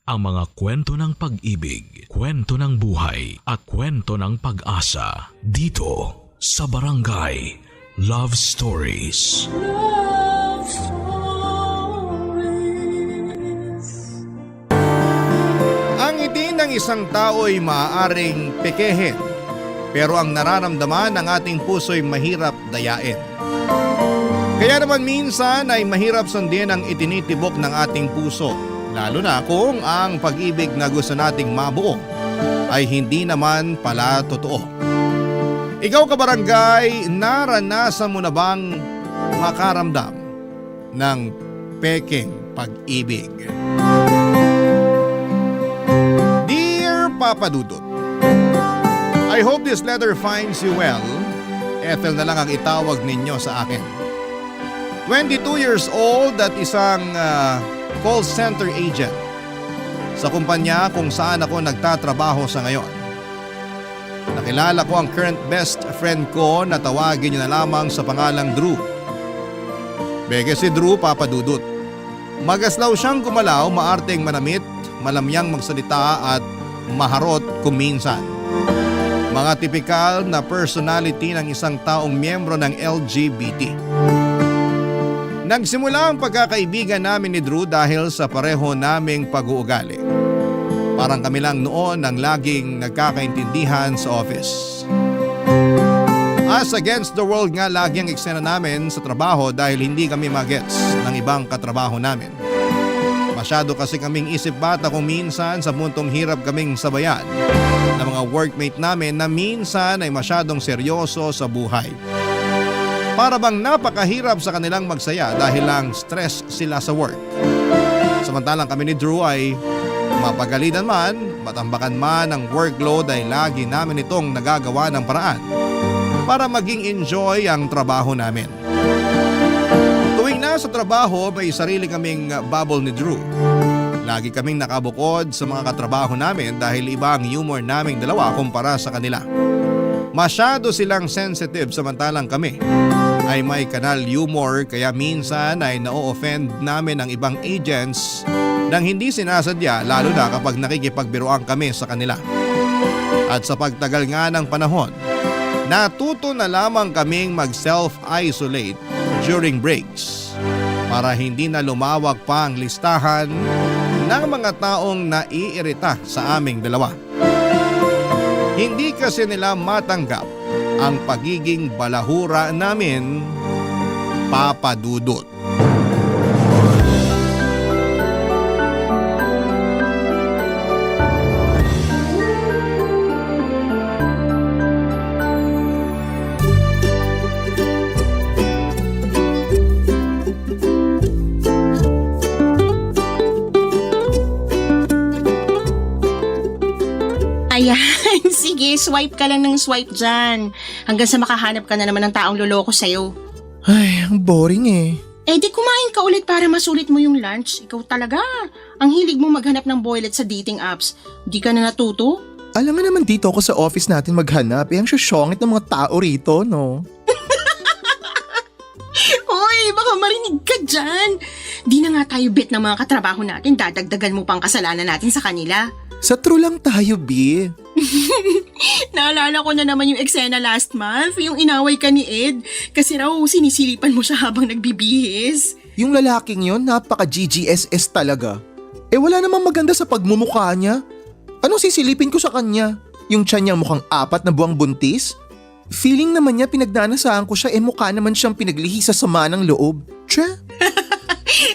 ang mga kwento ng pag-ibig, kwento ng buhay at kwento ng pag-asa dito sa Barangay Love Stories. Love Stories. Ang ngiti ng isang tao'y maaaring pekehin, pero ang nararamdaman ng ating puso'y mahirap dayain. Kaya naman minsan ay mahirap sundin ang itinitibok ng ating puso, lalo na kung ang pag-ibig na gusto nating mabuo ay hindi naman pala totoo. Ikaw kabarangay, naranasan mo na bang makaramdam ng peking pag-ibig? Dear Papa Dudut, I hope this letter finds you well. Ethel na lang ang itawag ninyo sa akin. 22 years old at isang call center agent sa kumpanya kung saan ako nagtatrabaho sa ngayon. Nakilala ko ang current best friend ko na tawagin niyo na lamang sa pangalang Drew. Beke si Drew, Papa Dudut. Magaslaw siyang gumalaw, maarteng manamit, malamyang magsalita at maharot kuminsan. Mga tipikal na personality ng isang taong miyembro ng LGBT. Nagsimula ang pagkakaibigan namin ni Drew dahil sa pareho naming pag-uugali. Parang kami lang noon ang laging nagkakaintindihan sa office. As against the world nga lagi ang eksena namin sa trabaho dahil hindi kami magets ng ibang katrabaho namin. Masyado kasi kaming isip bata kung minsan sa puntong hirap kaming sabayan ng mga workmate namin na minsan ay masyadong seryoso sa buhay. Para bang napakahirap sa kanilang magsaya dahil lang stress sila sa work. Samantalang kami ni Drew ay mapagalitan man, matambakan man ang workload ay lagi namin itong nagagawa ng paraan para maging enjoy ang trabaho namin. Tuwing nasa trabaho may sarili kaming bubble ni Drew. Lagi kaming nakabukod sa mga katrabaho namin dahil iba ang humor naming dalawa kumpara sa kanila. Masyado silang sensitive samantalang kami ay may kanal humor kaya minsan ay na-offend namin ang ibang agents nang hindi sinasadya lalo na kapag nakikipagbiruan kami sa kanila. At sa pagtagal nga ng panahon, natuto na lamang kaming mag-self-isolate during breaks para hindi na lumawak pa ang listahan ng mga taong naiirita sa aming dalawa. Hindi kasi nila matanggap ang pagiging balahura namin, Papa Dudut. Ayan, sige, swipe ka lang ng swipe dyan. Hanggang sa makahanap ka na naman ng taong loloko sa'yo. Ay, ang boring eh. Eh di kumain ka ulit para masulit mo yung lunch. Ikaw talaga. Ang hilig mo maghanap ng boylet sa dating apps. Di ka na natuto? Alam mo naman dito ako sa office natin maghanap. Ang syosyongit ng mga tao rito, no? Hoy, baka marinig ka dyan. Di na nga tayo bet ng mga katrabaho natin. Dadagdagan mo pang kasalanan natin sa kanila. Sa true lang tayo, B. Naalala ko na naman yung eksena last month, yung inaway ka ni Ed. Kasi raw sinisilipan mo siya habang nagbibihis. Yung lalaking yon napaka-GGSS talaga. Eh wala namang maganda sa pagmumukha niya. Anong sisilipin ko sa kanya? Yung tiyan niyang mukhang 4 na buwang buntis? Feeling naman niya pinagdanasahan ko siya mukha naman siyang pinaglihi sa sama ng loob. Tche?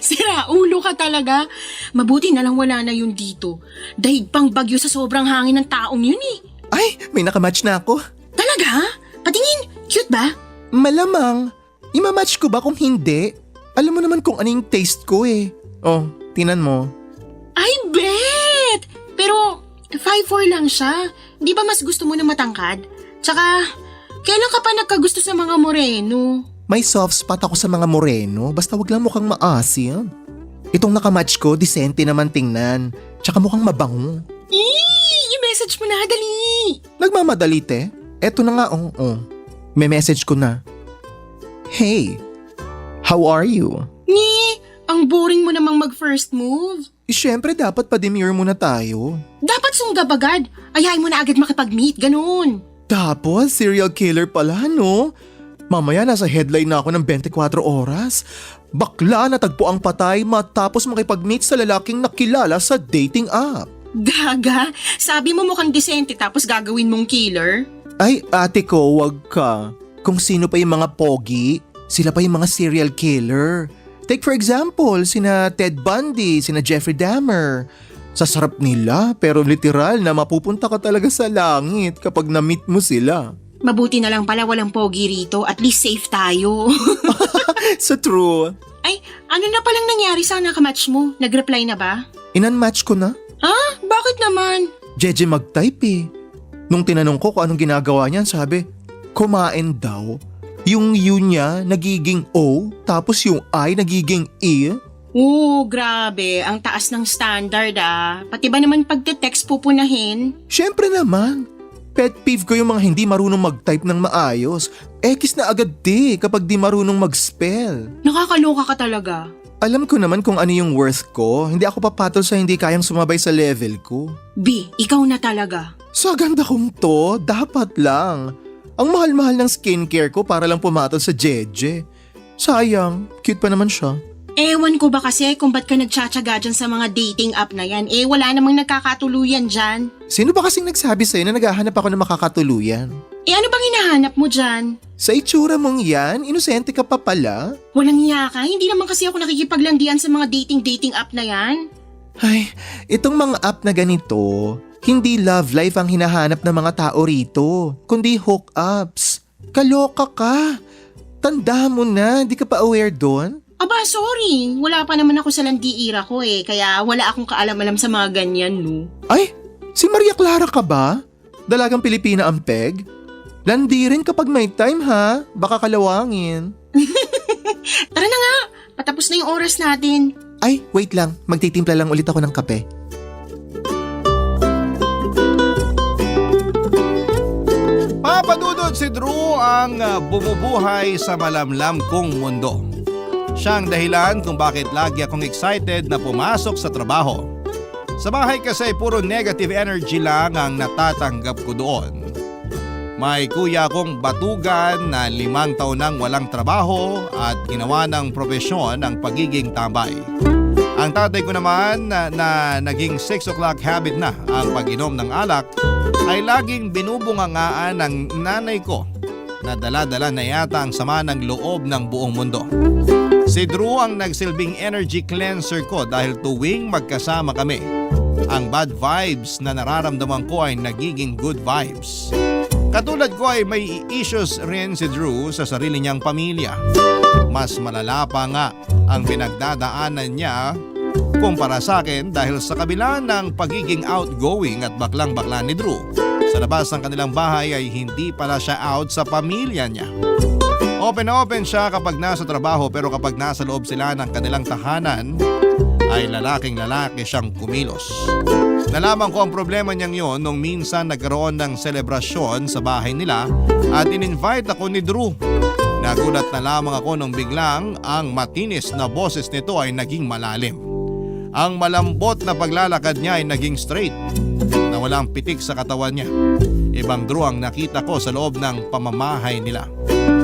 Sira, ulo ka talaga. Mabuti na lang wala na yun dito. Dahig pang bagyo sa sobrang hangin ng taong yun eh. Ay, may nakamatch na ako. Talaga? Patingin, cute ba? Malamang. Imamatch ko ba kung hindi? Alam mo naman kung ano yung taste ko eh. Oh, tinan mo. Ay, bet! Pero 5'4" lang siya. Di ba mas gusto mo na matangkad? Tsaka, kailan ka pa nagkagusto sa mga moreno? May soft spot ako sa mga moreno, basta wag lang mukhang maasim. Itong nakamatch ko, disente naman tingnan. Tsaka mukhang mabango. I-message mo na, dali! Nagmamadali, te. Eto na nga, oh. May message ko na. Hey, how are you? Ang boring mo namang mag-first move. Siyempre dapat pa-demure muna tayo. Dapat sunggab agad. Ayahin mo na agad makipag-meet, ganun. Tapos serial killer pala, no? Mamaya nasa headline na ako ng 24 oras. Bakla natagpo ang patay matapos makipag-meet sa lalaking nakilala sa dating app. Gaga, sabi mo mukhang disente tapos gagawin mong killer? Ay, ate ko, wag ka. Kung sino pa yung mga pogi, sila pa yung mga serial killer. Take for example, sina Ted Bundy, sina Jeffrey Dahmer. Sasarap nila pero literal na mapupunta ka talaga sa langit kapag na-meet mo sila. Mabuti na lang pala walang pogi rito, at least safe tayo. Sa true. Ay, ano na palang nangyari sa nakamatch mo? Nag-reply na ba? Inunmatch ko na. Ah, bakit naman? Jeje mag-type eh. Nung tinanong ko kung anong ginagawa niyan, sabi, kumain daw. Yung U niya nagiging O, tapos yung I nagiging E. Oo, grabe. Ang taas ng standard ah. Pati ba naman pagte-text pupunahin? Siyempre naman. Pet peeve ko yung mga hindi marunong mag-type ng maayos. X na agad kapag di marunong mag-spell. Nakakaloka ka talaga. Alam ko naman kung ano yung worth ko. Hindi ako papatol sa hindi kayang sumabay sa level ko. B, ikaw na talaga. Sa ganda kong to, dapat lang. Ang mahal-mahal ng skincare ko para lang pumatol sa Jeje. Sayang, cute pa naman siya. Ewan ko ba kasi kung ba't ka nagtsatsaga dyan sa mga dating app na yan? Eh, wala namang nagkakatuluyan dyan. Sino ba kasing nagsabi sa'yo na naghahanap ako ng makakatuluyan? Eh, ano bang hinahanap mo dyan? Sa itsura mong yan, inosente ka pa pala. Walang iya ka? Hindi naman kasi ako nakikipaglandian sa mga dating app na yan. Ay, itong mga app na ganito, hindi love life ang hinahanap ng mga tao rito, kundi hookups. Kaloka ka. Tanda mo na, di ka pa aware doon? Aba, sorry. Wala pa naman ako sa landiira ko eh, kaya wala akong kaalam-alam sa mga ganyan, no? Ay, si Maria Clara ka ba? Dalagang Pilipina ang peg? Landi rin kapag may time ha, baka kalawangin. Tara na nga, patapos na yung oras natin. Ay, wait lang, magtitimpla lang ulit ako ng kape. Papadudod si Drew ang bumubuhay sa malamlam kong mundo. Siya ang dahilan kung bakit lagi akong excited na pumasok sa trabaho. Sa bahay kasi puro negative energy lang ang natatanggap ko doon. May kuya akong batugan na 5 taon nang walang trabaho at ginawa ng propesyon ang pagiging tambay. Ang tatay ko naman na naging 6 o'clock habit na ang pag-inom ng alak ay laging binubungangaan ng nanay ko na dala-dala na yata ang sama ng loob ng buong mundo. Si Drew ang nagsilbing energy cleanser ko dahil tuwing magkasama kami, ang bad vibes na nararamdaman ko ay nagiging good vibes. Katulad ko ay may issues rin si Drew sa sarili niyang pamilya. Mas malala pa nga ang pinagdadaanan niya kumpara sa akin dahil sa kabila ng pagiging outgoing at baklang-bakla ni Drew, sa labas ng kanilang bahay ay hindi pala siya out sa pamilya niya. Open na open siya kapag nasa trabaho pero kapag nasa loob sila ng kanilang tahanan ay lalaking-lalaki siyang kumilos. Nalaman ko ang problema niyang yon nung minsan nagkaroon ng selebrasyon sa bahay nila at in-invite ako ni Drew. Nagulat na lamang ako nung biglang ang matinis na boses nito ay naging malalim. Ang malambot na paglalakad niya ay naging straight na walang pitik sa katawan niya. Ibang Drew ang nakita ko sa loob ng pamamahay nila.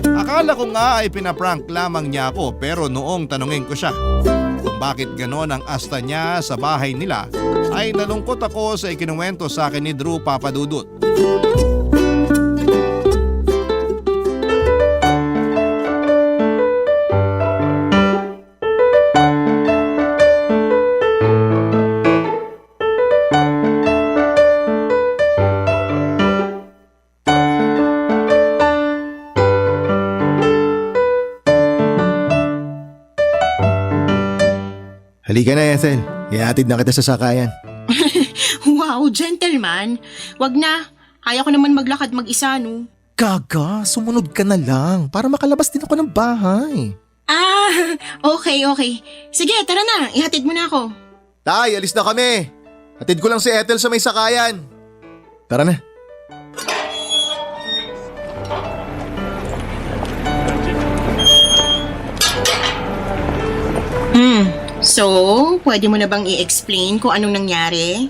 Akala ko nga ay pinaprank lamang niya ako pero noong tanungin ko siya kung bakit ganon ang asta niya sa bahay nila ay nalungkot ako sa ikinuwento sa akin ni Drew Papadudut. Halika na, Ethel. Ihatid na kita sa sakayan. Wow, gentleman. Wag na. Kaya ko naman maglakad mag-isa, no? Gaga, sumunod ka na lang para makalabas din ako ng bahay. Ah, okay. Sige, tara na. Ihatid mo na ako. Tay, alis na kami. Hatid ko lang si Ethel sa may sakayan. Tara na. So, pwede mo na bang i-explain kung anong nangyari?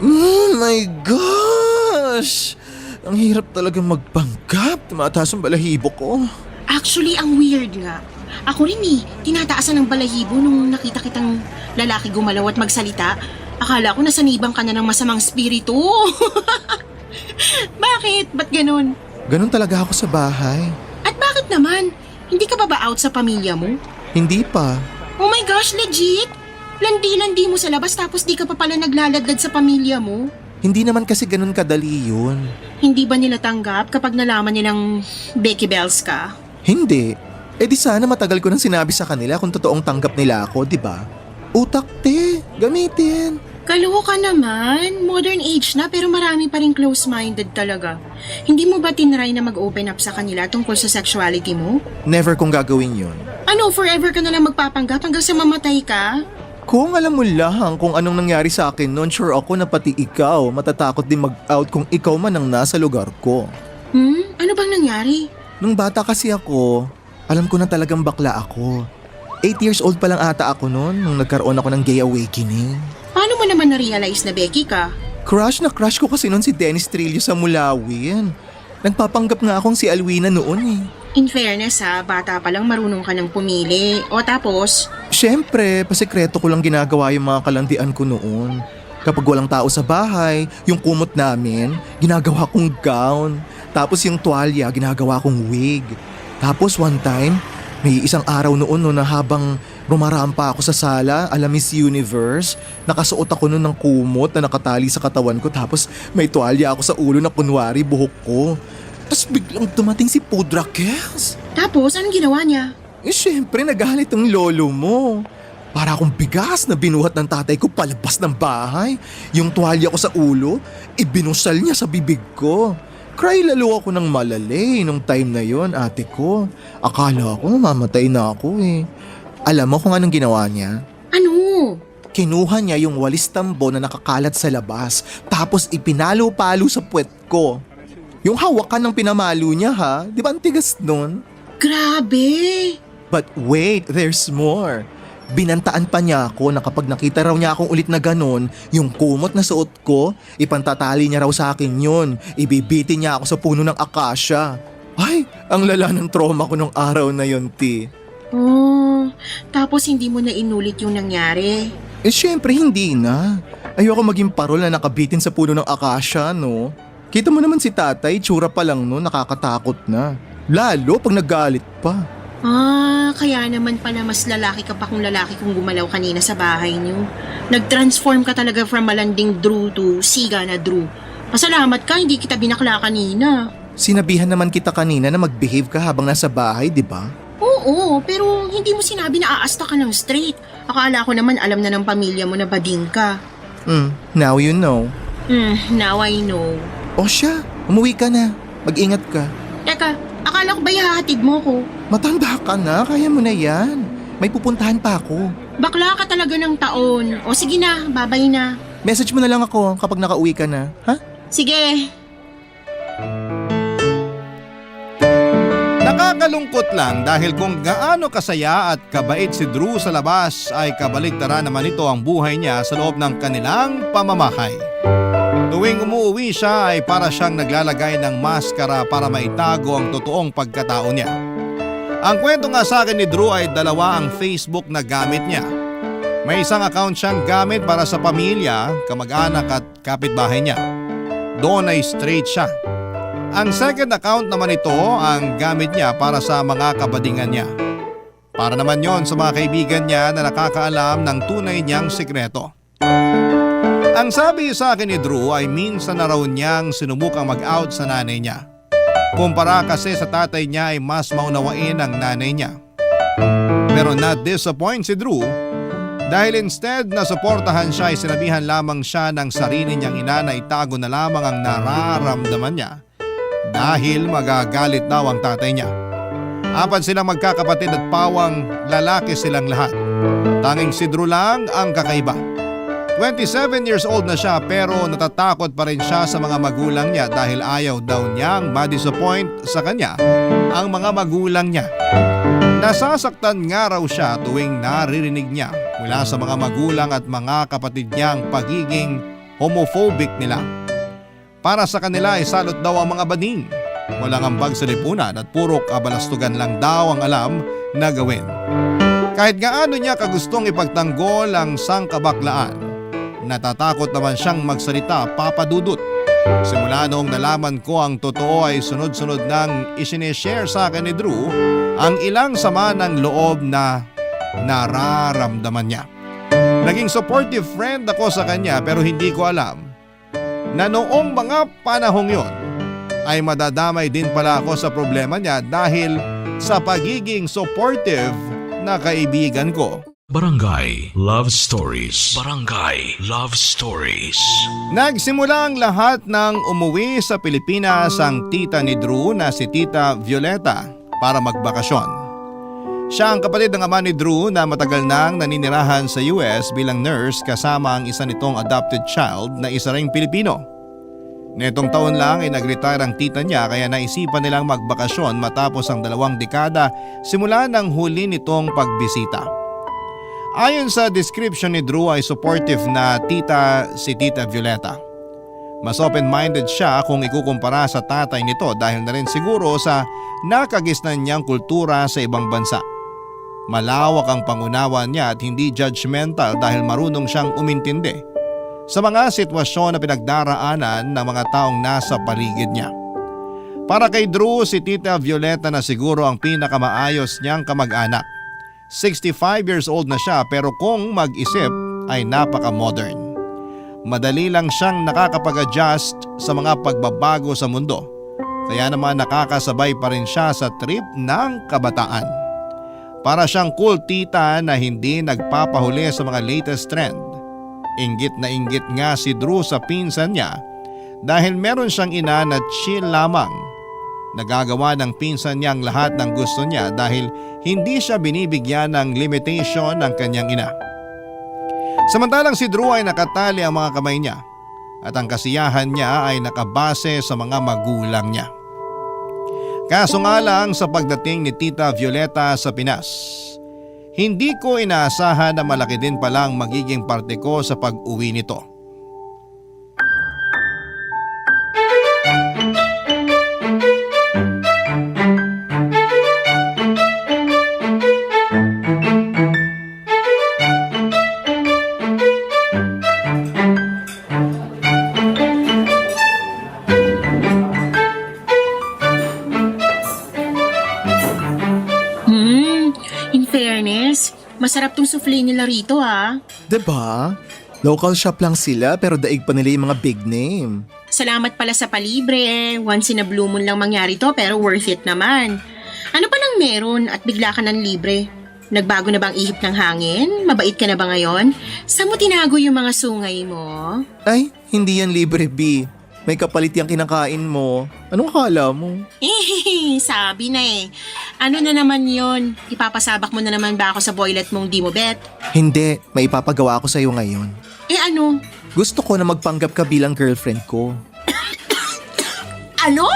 Oh my gosh! Ang hirap talaga magpanggap. Tumataas ang balahibo ko. Actually, ang weird nga. Ako rin tinataasan ng balahibo nung nakita kitang lalaki gumalaw at magsalita. Akala ko nasanibang ka na ng masamang spirito. Bakit? Ba't ganun? Ganun talaga ako sa bahay. At bakit naman? Hindi ka ba out sa pamilya mo? Hindi pa. Oh my gosh, legit? Landi-landi mo sa labas tapos di ka pa pala naglaladlad sa pamilya mo? Hindi naman kasi ganun kadali yun. Hindi ba nila tanggap kapag nalaman nilang Becky Bells ka? Hindi. Eh di sana matagal ko nang sinabi sa kanila kung totoong tanggap nila ako, di ba? Utak te, gamitin. Kaluho ka naman. Modern age na pero marami pa rin close-minded talaga. Hindi mo ba tinry na mag-open up sa kanila tungkol sa sexuality mo? Never kong gagawin yun. Ano, forever ka na lang magpapanggap hanggang sa mamatay ka? Kung alam mo lang kung anong nangyari sa akin noon, sure ako na pati ikaw matatakot din mag-out kung ikaw man ang nasa lugar ko. Ano bang nangyari? Nung bata kasi ako, alam ko na talagang bakla ako. 8 years old pa lang ata ako noon nung nagkaroon ako ng gay awakening. Paano mo naman na-realize na Becky ka? Crush na crush ko kasi noon si Dennis Trillo sa Mulawin. Nagpapanggap nga akong si Alwina noon eh. In fairness bata pa lang marunong ka ng pumili. O tapos, Siyempre, pasekreto ko lang ginagawa yung mga kalandian ko noon. Kapag walang tao sa bahay, yung kumot namin, ginagawa kong gown. Tapos yung tuwalya, ginagawa kong wig. Tapos one time, may isang araw noon no, na habang rumarampa ako sa sala, ala Miss Universe, nakasuot ako noon ng kumot na nakatali sa katawan ko. Tapos may tuwalya ako sa ulo na kunwari buhok ko. Tapos biglang dumating si Pudra Kels. tapos anong ginawa niya? Eh syempre nagalit ang lolo mo. Para akong bigas na binuhat ng tatay ko palabas ng bahay. Yung tuwalya ko sa ulo, ibinusal niya sa bibig ko. Cry lalo ako ng malalay nung time na yon, ate ko. Akala ko mamatay na ako eh. Alam mo kung anong ginawa niya? Ano? Kinuha niya yung walis tambo na nakakalat sa labas, tapos ipinalo-palo sa puwet ko. Yung hawakan ng pinamalo niya ha, di ba ang tigas nun? Grabe! But wait, there's more. Binantaan pa niya ako na kapag nakita raw niya akong ulit na ganon, yung kumot na suot ko, ipantatali niya raw sa akin yun. Ibibitin niya ako sa puno ng akasya. Ay, ang lala ng trauma ko nung araw na yun, Ti. Oh, tapos hindi mo na inulit yung nangyari. Eh syempre hindi na. Ayoko maging parol na nakabitin sa puno ng akasya, no? Kita mo naman si tatay, tsura pa lang no, nakakatakot na. Lalo pag nagalit pa. Kaya naman pala mas lalaki ka pa kung lalaki kung gumalaw kanina sa bahay niyo. Nag-transform ka talaga from malanding Drew to siga na Drew. Pasalamat ka, hindi kita binakla kanina. Sinabihan naman kita kanina na mag-behave ka habang nasa bahay, di ba? Oo, pero hindi mo sinabi na aasta ka ng straight. Akala ko naman alam na ng pamilya mo na bading ka. Now you know. Now I know. O siya, umuwi ka na. Mag-ingat ka. Teka, akala ko ba ihahatid mo ko? Matanda ka na, kaya mo na yan. May pupuntahan pa ako. Bakla ka talaga ng taon. O sige na, babay na. Message mo na lang ako kapag nakauwi ka na, ha? Sige. Nakakalungkot lang dahil kung gaano kasaya at kabait si Drew sa labas ay kabaligtaran naman ito ang buhay niya sa loob ng kanilang pamamahay. Tuwing umuwi siya ay para siyang naglalagay ng maskara para maitago ang totoong pagkatao niya. Ang kwento nga sa akin ni Drew ay dalawa ang Facebook na gamit niya. May isang account siyang gamit para sa pamilya, kamag-anak at kapitbahay niya. Doon ay straight siya. Ang second account naman ito ang gamit niya para sa mga kabadingan niya. Para naman yon sa mga kaibigan niya na nakakaalam ng tunay niyang sikreto. Ang sabi sa akin ni Drew ay minsan na raw niyang sinubukang mag-out sa nanay niya. Kumpara kasi sa tatay niya ay mas maunawain ang nanay niya. Pero not disappoint si Drew dahil instead na suportahan siya ay sinabihan lamang siya ng sarili niyang ina na itago na lamang ang nararamdaman niya dahil magagalit daw ang tatay niya. 4 silang magkakapatid at pawang lalaki silang lahat. Tanging si Drew lang ang kakaiba. 27 years old na siya pero natatakot pa rin siya sa mga magulang niya dahil ayaw daw niyang ma-disappoint sa kanya ang mga magulang niya. Nasasaktan nga raw siya tuwing naririnig niya mula sa mga magulang at mga kapatid niyang pagiging homophobic nila. Para sa kanila ay salot daw ang mga bading. Walang ambag sa lipunan at puro kabalastugan lang daw ang alam na gawin. Kahit gaano niya kagustong ipagtanggol ang sangkabaklaan, natatakot naman siyang magsalita, Papa Dudut. Simula noong nalaman ko ang totoo ay sunod-sunod nang isineshare sa akin ni Drew ang ilang sama ng loob na nararamdaman niya. Naging supportive friend ako sa kanya pero hindi ko alam na noong mga panahong yon ay madadamay din pala ako sa problema niya dahil sa pagiging supportive na kaibigan ko. Barangay Love Stories. Barangay Love Stories. Nagsimula ang lahat ng umuwi sa Pilipinas ang tita ni Drew na si Tita Violeta para magbakasyon. Siya ang kapatid ng ama ni Drew na matagal nang naninirahan sa US bilang nurse kasama ang isa nitong adopted child na isa ring Pilipino. Netong taon lang ay nag-retire ang tita niya kaya naisipan nilang magbakasyon matapos ang 2 dekada simula ng huli nitong pagbisita. Ayon sa description ni Drew ay supportive na tita si Tita Violeta. Mas open-minded siya kung ikukumpara sa tatay nito dahil na rin siguro sa nakagisnan niyang kultura sa ibang bansa. Malawak ang pangunawa niya at hindi judgmental dahil marunong siyang umintindi sa mga sitwasyon na pinagdaraanan ng mga taong nasa paligid niya. Para kay Drew, si Tita Violeta na siguro ang pinakamaayos niyang kamag-anak. 65 years old na siya pero kung mag-isip ay napaka-modern. Madali lang siyang nakakapag-adjust sa mga pagbabago sa mundo. Kaya naman nakakasabay pa rin siya sa trip ng kabataan. Para siyang cool tita na hindi nagpapahuli sa mga latest trend. Inggit na inggit nga si Drew sa pinsan niya dahil meron siyang ina na chill lamang. Nagagawa ng pinsan niya ang lahat ng gusto niya dahil hindi siya binibigyan ng limitation ng kanyang ina. Samantalang si Drew ay nakatali ang mga kamay niya at ang kasiyahan niya ay nakabase sa mga magulang niya. Kaso nga lang sa pagdating ni Tita Violeta sa Pinas, hindi ko inaasahan na malaki din palang magiging parte ko sa pag-uwi nito. Masarap tong souffle nila rito ha. Diba? Local shop lang sila pero daig pa nila yung mga big name. Salamat pala sa palibre. Once in a blue moon lang mangyari to pero worth it naman. Ano pa nang meron at bigla ka ng libre? Nagbago na bang ihip ng hangin? Mabait ka na ba ngayon? Saan mo tinago yung mga sungay mo? Ay, hindi yan libre, B. May kapalit yung kinakain mo. Anong akala mo? Sabi na eh. Ano na naman yon? Ipapasabak mo na naman ba ako sa boylet mong di mo bet? Hindi, may ipapagawa ko sa'yo ngayon. Eh ano? Gusto ko na magpanggap ka bilang girlfriend ko. Ano?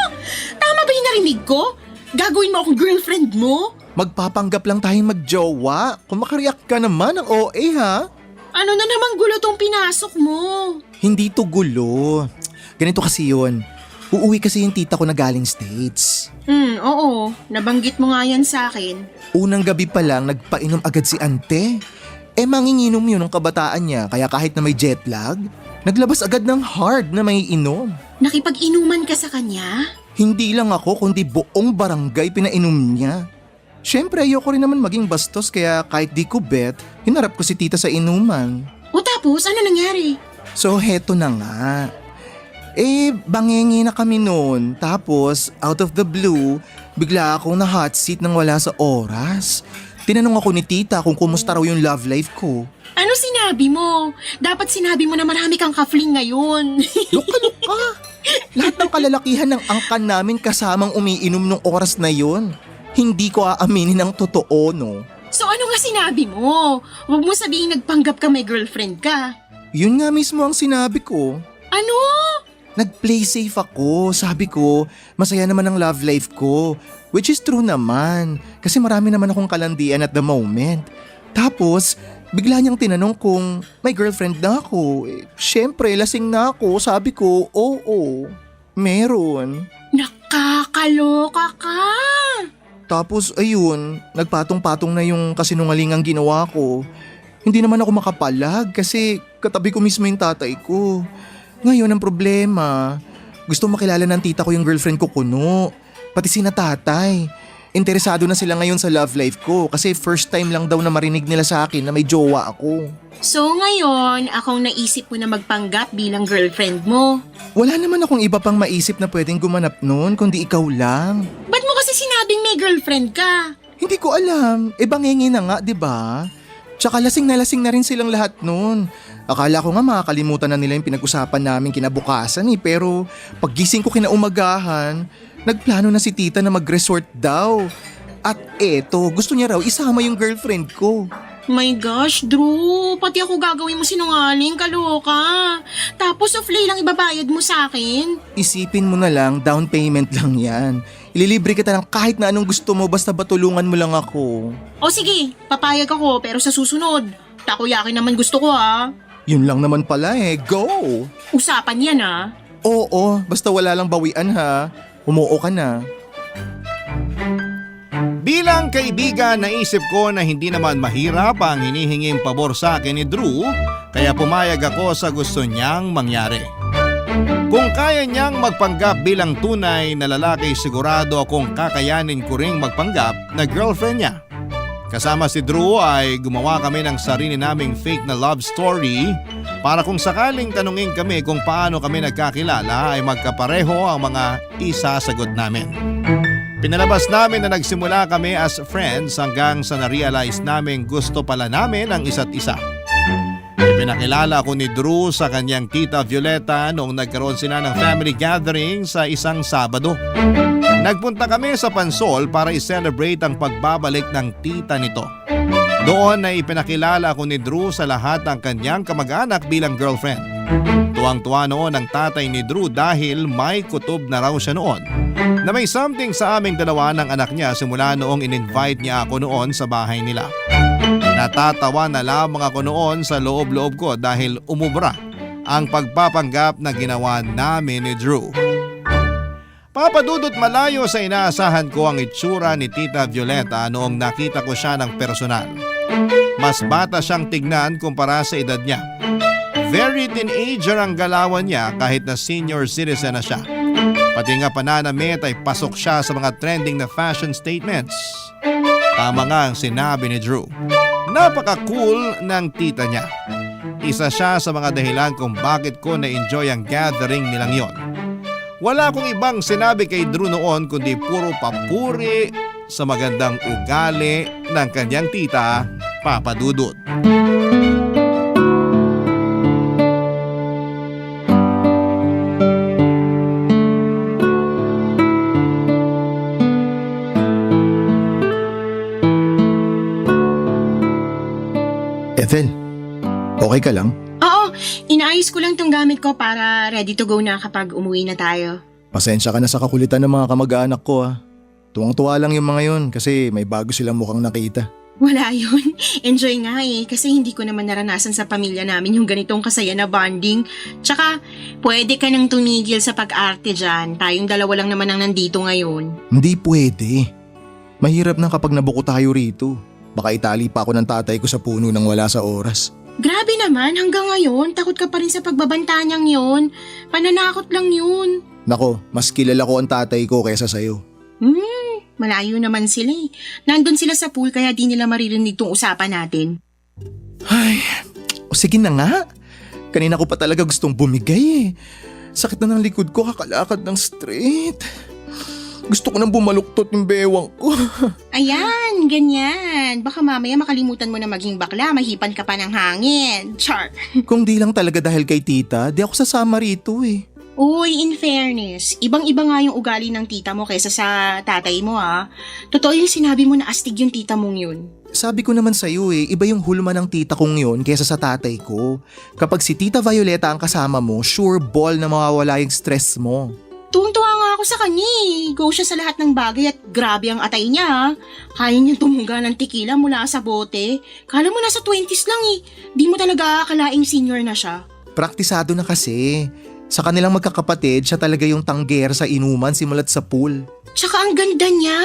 Tama ba yung narinig ko? Gagawin mo akong girlfriend mo? Magpapanggap lang tayong magjowa. Kung makariyak ka naman ang OA ha? Ano na namang gulo tong pinasok mo? Hindi to gulo. Ganito kasi yun. Uuwi kasi yung tita ko na galing States. Oo. Nabanggit mo nga yan sa akin. Unang gabi pa lang nagpainom agad si ante. Manginginom yun ng kabataan niya kaya kahit na may jet lag, naglabas agad ng hard na may inom. Nakipag-inuman ka sa kanya? Hindi lang ako kundi buong barangay pinainom niya. Syempre ayoko rin naman maging bastos kaya kahit di ko bet, hinarap ko si tita sa inuman. O tapos, ano nangyari? So heto na nga. Bangengi na kami noon. Tapos, out of the blue, bigla akong na hot seat nang wala sa oras. Tinanong ako ni tita kung kumusta raw yung love life ko. Ano sinabi mo? Dapat sinabi mo na marami kang ka-fling ngayon. Luka-luka! Lahat ng kalalakihan ng angkan namin kasamang umiinom nung oras na yon. Hindi ko aaminin ang totoo, no? So ano nga sinabi mo? Huwag mo sabihin nagpanggap ka may girlfriend ka. Yun nga mismo ang sinabi ko. Ano? Nag-play safe ako. Sabi ko, masaya naman ang love life ko. Which is true naman. Kasi marami naman akong kalandian at the moment. Tapos, bigla niyang tinanong kung may girlfriend na ako. Siyempre, lasing na ako. Sabi ko, oo, meron. Nakakaloka ka! Tapos ayun, nagpatong-patong na yung kasinungalingang ginawa ko. Hindi naman ako makapalag kasi katabi ko mismo yung tatay ko. Ngayon ang problema, gusto makilala ng tita ko yung girlfriend ko kuno. Pati sina tatay. Interesado na sila ngayon sa love life ko kasi first time lang daw na marinig nila sa akin na may jowa ako. So ngayon, akong naisip mo na magpanggap bilang girlfriend mo. Wala naman akong iba pang maisip na pwedeng gumanap nun kundi ikaw lang. Ba't mo kasi sinabing may girlfriend ka? Hindi ko alam, bangingi na nga, 'di ba? Tsaka lasing na rin silang lahat nun. Akala ko nga makakalimutan na nila yung pinag-usapan namin kinabukasan pero paggising ko kinaumagahan, nagplano na si tita na mag-resort daw. At eto, gusto niya raw isama yung girlfriend ko. My gosh, Drew, pati ako gagawin mo sinungaling, kaloka. Tapos offlay lang ibabayad mo sa akin. Isipin mo na lang, down payment lang yan. Ililibre kita ng kahit na anong gusto mo basta batulungan mo lang ako. O sige, papayag ako pero sa susunod, takoyaki naman gusto ko ha. Yun lang naman pala go! Usapan yan ha. Oo, basta wala lang bawian ha. Umuo ka na. Bilang kaibigan, naisip ko na hindi naman mahirap ang hinihinging pabor sa akin ni Drew, kaya pumayag ako sa gusto niyang mangyari. Kung kaya niyang magpanggap bilang tunay na lalaki, sigurado akong kakayanin ko ring magpanggap na girlfriend niya. Kasama si Drew ay gumawa kami ng sarili naming fake na love story para kung sakaling tanungin kami kung paano kami nagkakilala ay magkapareho ang mga isasagot namin. Pinalabas namin na nagsimula kami as friends hanggang sa na-realize namin gusto pala namin ang isa't isa. Ipinakilala ko ni Drew sa kanyang tita Violeta noong nagkaroon sila ng family gathering sa isang Sabado. Nagpunta kami sa Pansol para i-celebrate ang pagbabalik ng tita nito. Doon ay ipinakilala ko ni Drew sa lahat ng kanyang kamag-anak bilang girlfriend. Tuwang-tuwa noon ang tatay ni Drew dahil may kutob na raw siya noon na may something sa aming dalawa ng anak niya simula noong in-invite niya ako noon sa bahay nila. Natatawa na lamang ako noon sa loob-loob ko dahil umubra ang pagpapanggap na ginawa namin ni Drew. Papadudot malayo sa inaasahan ko ang itsura ni Tita Violeta noong nakita ko siya ng personal. Mas bata siyang tignan kumpara sa edad niya. Very teenager ang galawan niya kahit na senior citizen na siya. Pati nga pananamit ay pasok siya sa mga trending na fashion statements. Tama nga ang sinabi ni Drew. Napaka-cool ng tita niya. Isa siya sa mga dahilan kung bakit ko na-enjoy ang gathering nilang yon. Wala akong ibang sinabi kay Drew noon kundi puro papuri sa magandang ugali ng kanyang tita, Papa Dudut. Ethel, okay ka lang? Oo, inaayos ko lang tong gamit ko para ready to go na kapag umuwi na tayo. Pasensya ka na sa kakulitan ng mga kamag-anak ko Tuwang-tuwa lang yung mga yun kasi may bago silang mukhang nakita. Wala yun. Enjoy nga kasi hindi ko naman naranasan sa pamilya namin yung ganitong kasaya na bonding. Tsaka, pwede ka nang tumigil sa pag-arte dyan. Tayong dalawa lang naman ang nandito ngayon. Hindi pwede. Mahirap na kapag nabuko tayo rito. Baka itali pa ako ng tatay ko sa puno nang wala sa oras. Grabe naman, hanggang ngayon, takot ka pa rin sa pagbabanta niyang yun. Pananakot lang yun. Nako, mas kilala ko ang tatay ko kaysa sa'yo. Malayo naman sila Nandun sila sa pool kaya di nila maririnig tong usapan natin. Ay, sige na nga. Kanina ko pa talaga gustong bumigay Sakit na ng likod ko kakalakad ng straight. Gusto ko nang bumaluktot yung bewang ko. Ayan, ganyan. Baka mamaya makalimutan mo na maging bakla, mahipan ka pa ng hangin. Char. Kung di lang talaga dahil kay tita, di ako sasama rito Uy, in fairness, ibang-iba nga yung ugali ng tita mo kaysa sa tatay mo ha. Totoo yung sinabi mo na astig yung tita mong yun. Sabi ko naman sa'yo iba yung hulma ng tita kong yun kesa sa tatay ko. Kapag si Tita Violeta ang kasama mo, sure ball na mawawala yung stress mo. Tuwang-tuwa nga ako sa kanya eh. Go siya sa lahat ng bagay at grabe ang atay niya ha. Kaya niyang tumuga ng tequila mula sa bote. Kala mo nasa 20s lang eh. Di mo talaga akalaing senior na siya. Praktisado na kasi. Sa kanilang magkakapatid, siya talaga yung tangger sa inuman simulat sa pool. Tsaka ang ganda niya.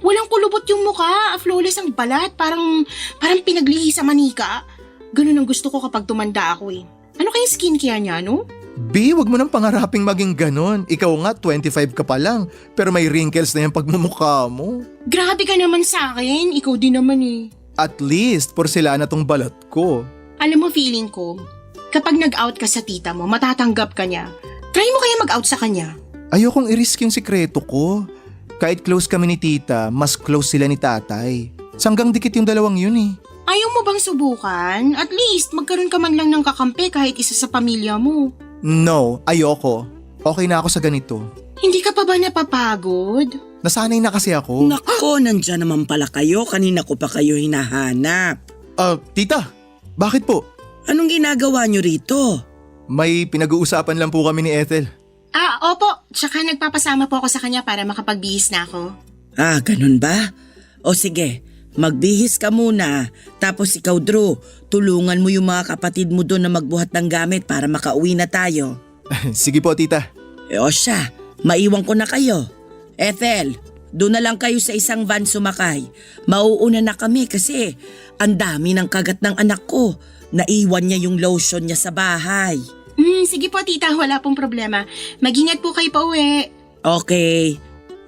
Walang kulubot yung mukha. Flawless ang balat. Parang pinaglihi sa manika. Ganun ang gusto ko kapag tumanda ako eh. Ano kayong skincare niya, no? B, wag mo nang pangaraping maging ganon. Ikaw nga, 25 ka pa lang. Pero may wrinkles na yung pagmumukha mo. Grabe ka naman sa akin. Ikaw din naman eh. At least, porselana tong balat ko. Alam mo, feeling ko, kapag nag-out ka sa tita mo, matatanggap ka niya. Try mo kaya mag-out sa kanya. Ayokong i-risk yung sikreto ko. Kahit close kami ni tita, mas close sila ni tatay. Sanggang dikit yung dalawang yun eh. Ayaw mo bang subukan? At least, magkaroon ka man lang ng kakampi kahit isa sa pamilya mo. No, ayoko. Okay na ako sa ganito. Hindi ka pa ba napapagod? Nasanay na kasi ako. Nako, nandyan naman pala kayo. Kanina ko pa kayo hinahanap. Tita, bakit po? Anong ginagawa nyo rito? May pinag-uusapan lang po kami ni Ethel. Opo. Tsaka nagpapasama po ako sa kanya para makapagbihis na ako. Ganun ba? O sige, magbihis ka muna. Tapos ikaw, Drew, tulungan mo yung mga kapatid mo doon na magbuhat ng gamit para makauwi na tayo. Sige po, tita. O siya, maiwan ko na kayo. Ethel, doon na lang kayo sa isang van sumakay. Mauuna na kami kasi ang dami ng kagat ng anak ko. Naiwan niya yung lotion niya sa bahay. Sige po tita, wala pong problema. Mag-ingat po kayo pa uwi. Okay.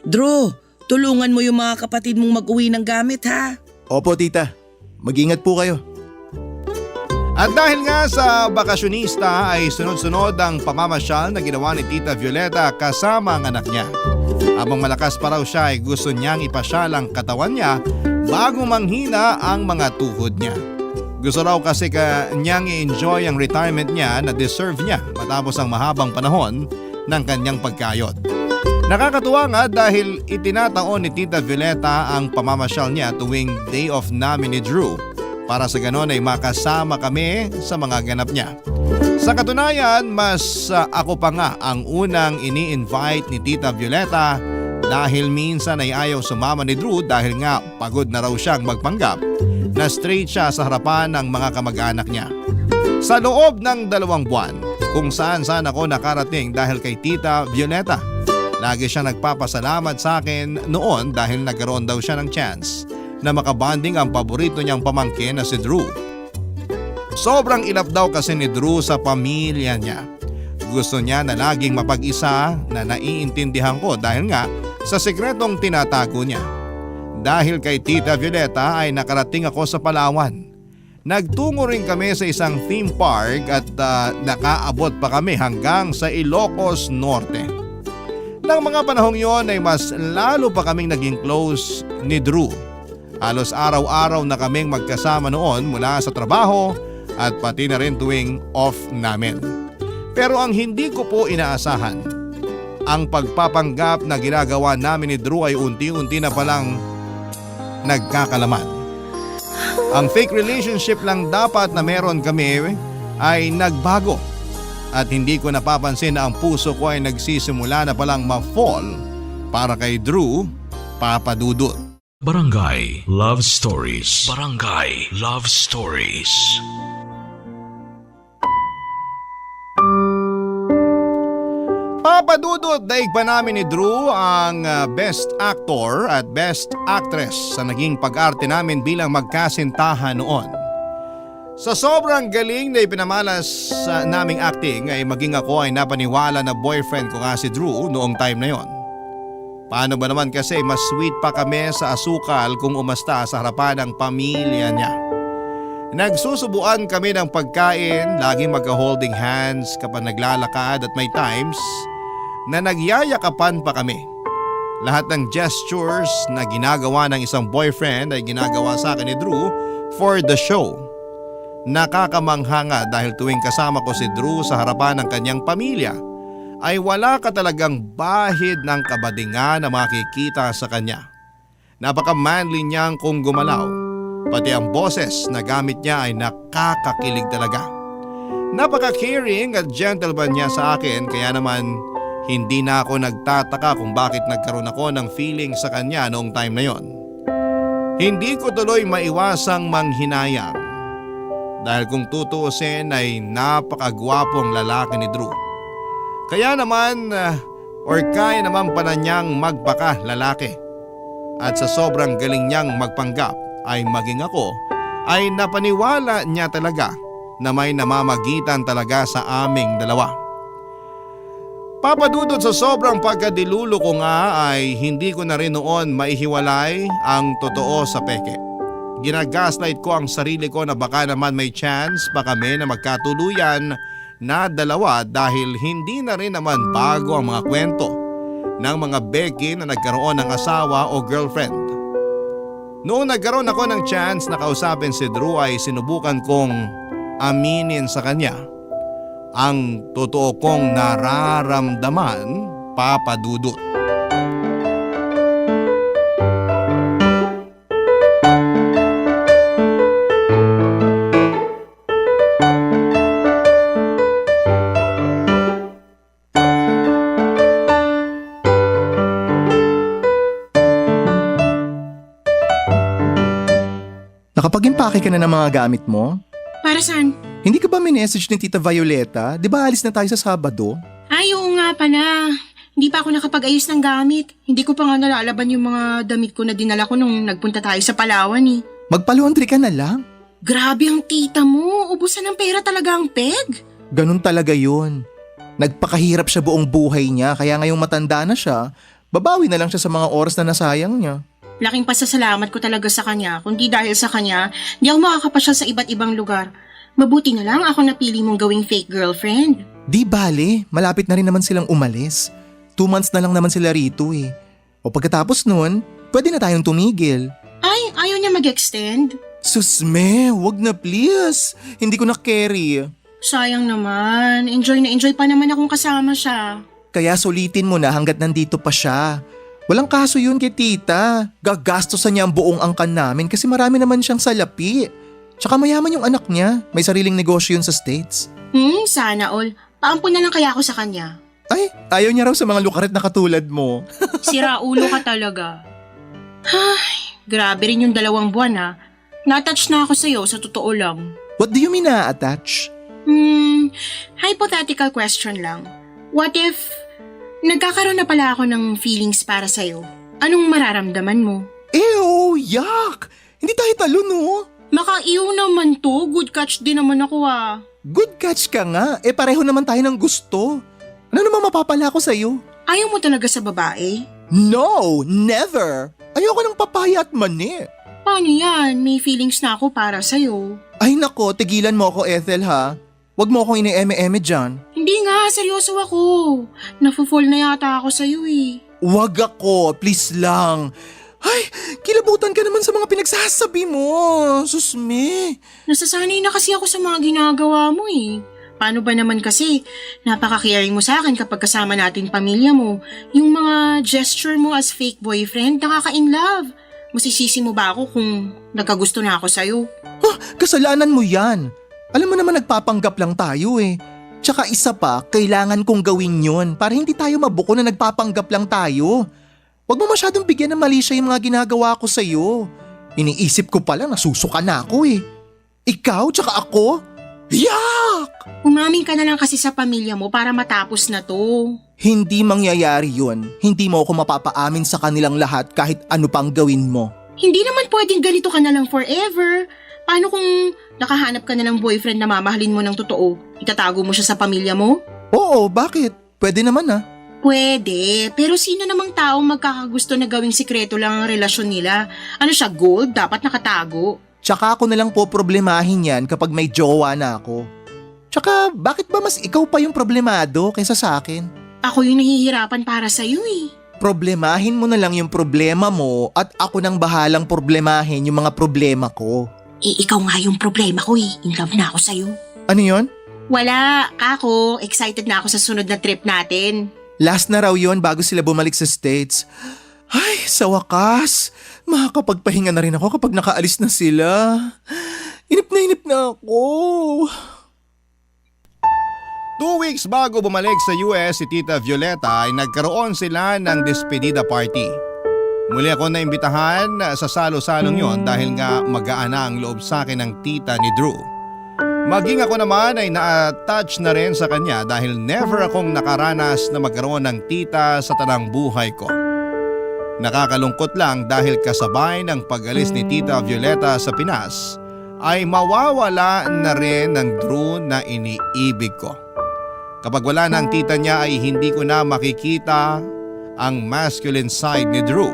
Drew, tulungan mo yung mga kapatid mong mag-uwi ng gamit ha. Opo, tita. Mag-ingat po kayo. At dahil nga sa bakasyonista ay sunod-sunod ang pamamasyal na ginawa ni Tita Violeta kasama ang anak niya. Habang malakas pa raw siya ay gusto niyang ipasyal ang katawan niya bago manghina ang mga tuhod niya. Gusto raw kasi niyang i-enjoy ang retirement niya na deserve niya matapos ang mahabang panahon ng kanyang pagkayod. Nakakatuwa nga dahil itinataon ni Tita Violeta ang pamamasyal niya tuwing day off namin ni Drew para sa ganon ay makasama kami sa mga ganap niya. Sa katunayan, mas ako pa nga ang unang ini-invite ni Tita Violeta dahil minsan ay ayaw sumama ni Drew dahil nga pagod na raw siyang magpanggap na straight siya sa harapan ng mga kamag-anak niya. Sa loob ng 2 buwan, kung saan ako nakarating dahil kay Tita Violeta. Lagi siya nagpapasalamat sa akin noon dahil nagkaroon daw siya ng chance na makabanding ang paborito niyang pamangkin na si Drew. Sobrang ilap daw kasi ni Drew sa pamilya niya. Gusto niya na laging mapag-isa na naiintindihan ko dahil nga sa sikretong tinatago niya. Dahil kay Tita Violeta ay nakarating ako sa Palawan. Nagtungo rin kami sa isang theme park at nakaabot pa kami hanggang sa Ilocos Norte. Nang mga panahong yon ay mas lalo pa kaming naging close ni Drew. Halos araw-araw na kaming magkasama noon mula sa trabaho at pati na rin tuwing off namin. Pero ang hindi ko po inaasahan, ang pagpapanggap na ginagawa namin ni Drew ay unti-unti na palang nagkakalaman. Ang fake relationship lang dapat na meron kami ay nagbago at hindi ko napapansin na ang puso ko ay nagsisimula na palang ma-fall para kay Drew Papadudut. Barangay Love Stories. Barangay Love Stories. Papadudot, daig pa namin ni Drew ang Best Actor at Best Actress sa naging pag-arte namin bilang magkasintahan noon. Sa sobrang galing na ipinamalas naming acting ay maging ako ay napaniwala na boyfriend ko nga si Drew noong time na yon. Paano ba naman kasi mas sweet pa kami sa asukal kung umasta sa harapan ng pamilya niya. Nagsusubuan kami ng pagkain, laging magka-holding hands kapag naglalakad at may times na nagyayakapan pa kami. Lahat ng gestures na ginagawa ng isang boyfriend ay ginagawa sa akin ni Drew for the show. Nakakamangha nga dahil tuwing kasama ko si Drew sa harapan ng kanyang pamilya ay wala ka talagang bahid ng kabadingan na makikita sa kanya. Napaka-manly niyang kung gumalaw, pati ang boses na gamit niya ay nakakakilig talaga. Napaka-caring at gentleman niya sa akin, kaya naman hindi na ako nagtataka kung bakit nagkaroon ako ng feeling sa kanya noong time na yon. Hindi ko tuloy maiwasang manghinayang dahil kung tutuusin ay napakagwapong lalaki ni Drew. Kaya naman kaya naman pala niyang magbaka lalaki. At sa sobrang galing niyang magpanggap ay maging ako ay napaniwala niya talaga na may namamagitan talaga sa aming dalawa. Papadudod sa sobrang pagkadilulo ko nga ay hindi ko na rin noon maihiwalay ang totoo sa peke. Ginagaslight ko ang sarili ko na baka naman may chance pa kami na magkatuluyan na dalawa dahil hindi na rin naman bago ang mga kwento ng mga Becky na nagkaroon ng asawa o girlfriend. Noong nagkaroon ako ng chance na kausapin si Drew ay sinubukan kong aminin sa kanya ang totoo kong nararamdaman, Papa Dudut. Nakapag-impake ka na ng mga gamit mo? Para saan? Hindi ka ba minessage ni Tita Violeta? Di ba alis na tayo sa Sabado? Ay, oo nga pala. Hindi pa ako nakapag-ayos ng gamit. Hindi ko pa nga nalalaban yung mga damit ko na dinala ko nung nagpunta tayo sa Palawan eh. Magpa-laundry ka na lang. Grabe ang tita mo. Ubusan ng pera talaga ang peg. Ganun talaga yun. Nagpakahirap siya buong buhay niya kaya ngayong matanda na siya, babawi na lang siya sa mga oras na nasayang niya. Laking pasasalamat ko talaga sa kanya. Kundi dahil sa kanya, di ako makakapasyal sa iba't ibang lugar. Mabuti na lang ako napili mong gawing fake girlfriend. Di bale, malapit na rin naman silang umalis. 2 months na lang naman sila rito eh. O pagkatapos nun, pwede na tayong tumigil. Ay, ayaw niya mag-extend? Susme, wag na please. Hindi ko na carry. Sayang naman. Enjoy na enjoy pa naman akong kasama siya. Kaya sulitin mo na hanggat nandito pa siya. Walang kaso yun kay tita. Gagastosan niya ang buong angkan namin kasi marami naman siyang salapi. Tsaka mayaman yung anak niya. May sariling negosyo yun sa States. Sana all. Paampun na lang kaya ako sa kanya. Ay, ayaw niya raw sa mga lukaret na katulad mo. Sira ulo ka talaga. Ay, grabe rin yung 2 buwan ha. Na-touch na ako sa'yo sa totoo lang. What do you mean na-attach? Hypothetical question lang. What if nagkakaroon na pala ako ng feelings para sa'yo? Anong mararamdaman mo? Ew, yuck! Hindi tayo talo no? Makaiyaw naman to. Good catch din naman ako ah. Good catch ka nga. Pareho naman tayo ng gusto. Ano naman mapapala ko sa'yo? Ayaw mo talaga sa babae? No, never. Ayoko ng papaya at mani. Paano yan? May feelings na ako para sa'yo. Ay nako, tigilan mo ako Ethel ha. Huwag mo akong ine-eme-eme dyan. Hindi nga, seryoso ako. Nafo-fall na yata ako sa'yo eh. Huwag ako, please lang. Ay, kilabutan ka naman sa mga pinagsasabi mo. Susme. Nasasanay na kasi ako sa mga ginagawa mo eh. Paano ba naman kasi? Napaka-caring mo sa akin kapag kasama natin pamilya mo. Yung mga gesture mo as fake boyfriend, nakaka-inlove. Masisisi mo ba ako kung nagkagusto na ako sa'yo? Kasalanan mo yan. Alam mo naman nagpapanggap lang tayo eh. Tsaka isa pa, kailangan kong gawin yun para hindi tayo mabuko na nagpapanggap lang tayo. Huwag mo masyadong bigyan ng mali siya yung mga ginagawa ko sa'yo. Iniisip ko pala nasusuka na ako eh. Ikaw tsaka ako? Yak! Umamin ka na lang kasi sa pamilya mo para matapos na to. Hindi mangyayari yun. Hindi mo ako mapapaamin sa kanilang lahat kahit ano pang gawin mo. Hindi naman pwedeng ganito ka na lang forever. Paano kung nakahanap ka na ng boyfriend na mamahalin mo ng totoo? Itatago mo siya sa pamilya mo? Oo, bakit? Pwede naman ah. Pwede, pero sino namang tao magkakagusto na gawing sikreto lang ang relasyon nila? Ano siya, gold? Dapat nakatago. Tsaka ako nalang po problemahin yan kapag may jowa na ako. Tsaka bakit ba mas ikaw pa yung problemado kaysa sa akin? Ako yung nahihirapan para sa'yo eh. Problemahin mo na lang yung problema mo at ako nang bahalang problemahin yung mga problema ko. Ikaw nga yung problema ko eh. In love na ako sa'yo. Ano yon? Wala, kako. Excited na ako sa sunod na trip natin. Last na raw yon bago sila bumalik sa States. Ay, sa wakas, makakapagpahinga na rin ako kapag nakaalis na sila. Inip na ako. 2 weeks bago bumalik sa US si Tita Violeta ay nagkaroon sila ng despedida party. Muli ako naimbitahan sa salo-salong yon dahil nga magaan na ang loob sa akin ng tita ni Drew. Maging ako naman ay na-attach na rin sa kanya dahil never akong nakaranas na magkaroon ng tita sa tanang buhay ko. Nakakalungkot lang dahil kasabay ng pag-alis ni Tita Violeta sa Pinas ay mawawala na rin ng Drew na iniibig ko. Kapag wala na ang tita niya ay hindi ko na makikita ang masculine side ni Drew.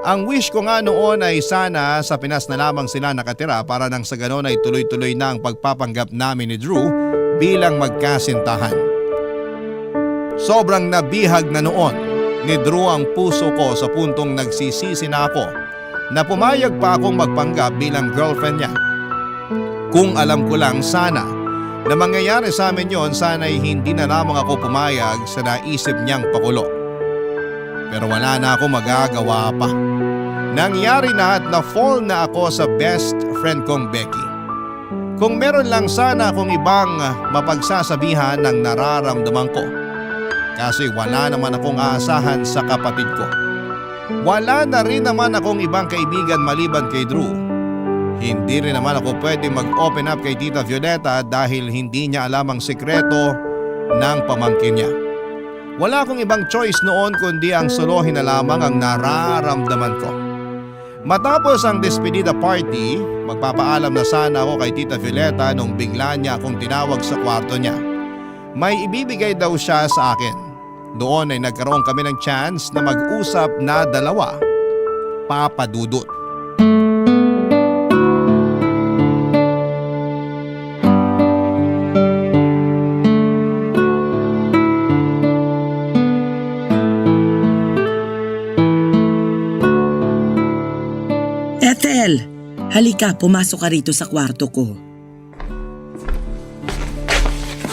Ang wish ko nga noon ay sana sa Pinas na lamang sila nakatira para nang sa ganon ay tuloy-tuloy na ang pagpapanggap namin ni Drew bilang magkasintahan. Sobrang nabihag na noon ni Drew ang puso ko sa puntong nagsisisi na ako na pumayag pa akong magpanggap bilang girlfriend niya. Kung alam ko lang sana na mangyayari sa amin yon, sana'y hindi na lamang ako pumayag sa naisip niyang pakulo. Pero wala na ako magagawa pa. Nangyari na at na-fall na ako sa best friend kong Becky. Kung meron lang sana akong ibang mapagsasabihan ng nararamdaman ko. Kasi wala naman akong aasahan sa kapatid ko. Wala na rin naman akong ibang kaibigan maliban kay Drew. Hindi rin naman ako pwede mag-open up kay Tita Violeta dahil hindi niya alam ang sekreto ng pamangkin niya. Wala akong ibang choice noon kundi ang solohin na lamang ang nararamdaman ko. Matapos ang despedida party, magpapaalam na sana ako kay Tita Violeta nung bigla niya akong tinawag sa kwarto niya. May ibibigay daw siya sa akin. Doon ay nagkaroon kami ng chance na mag-usap na dalawa. Papa Dudut. Ethel, halika, pumasok ka rito sa kwarto ko.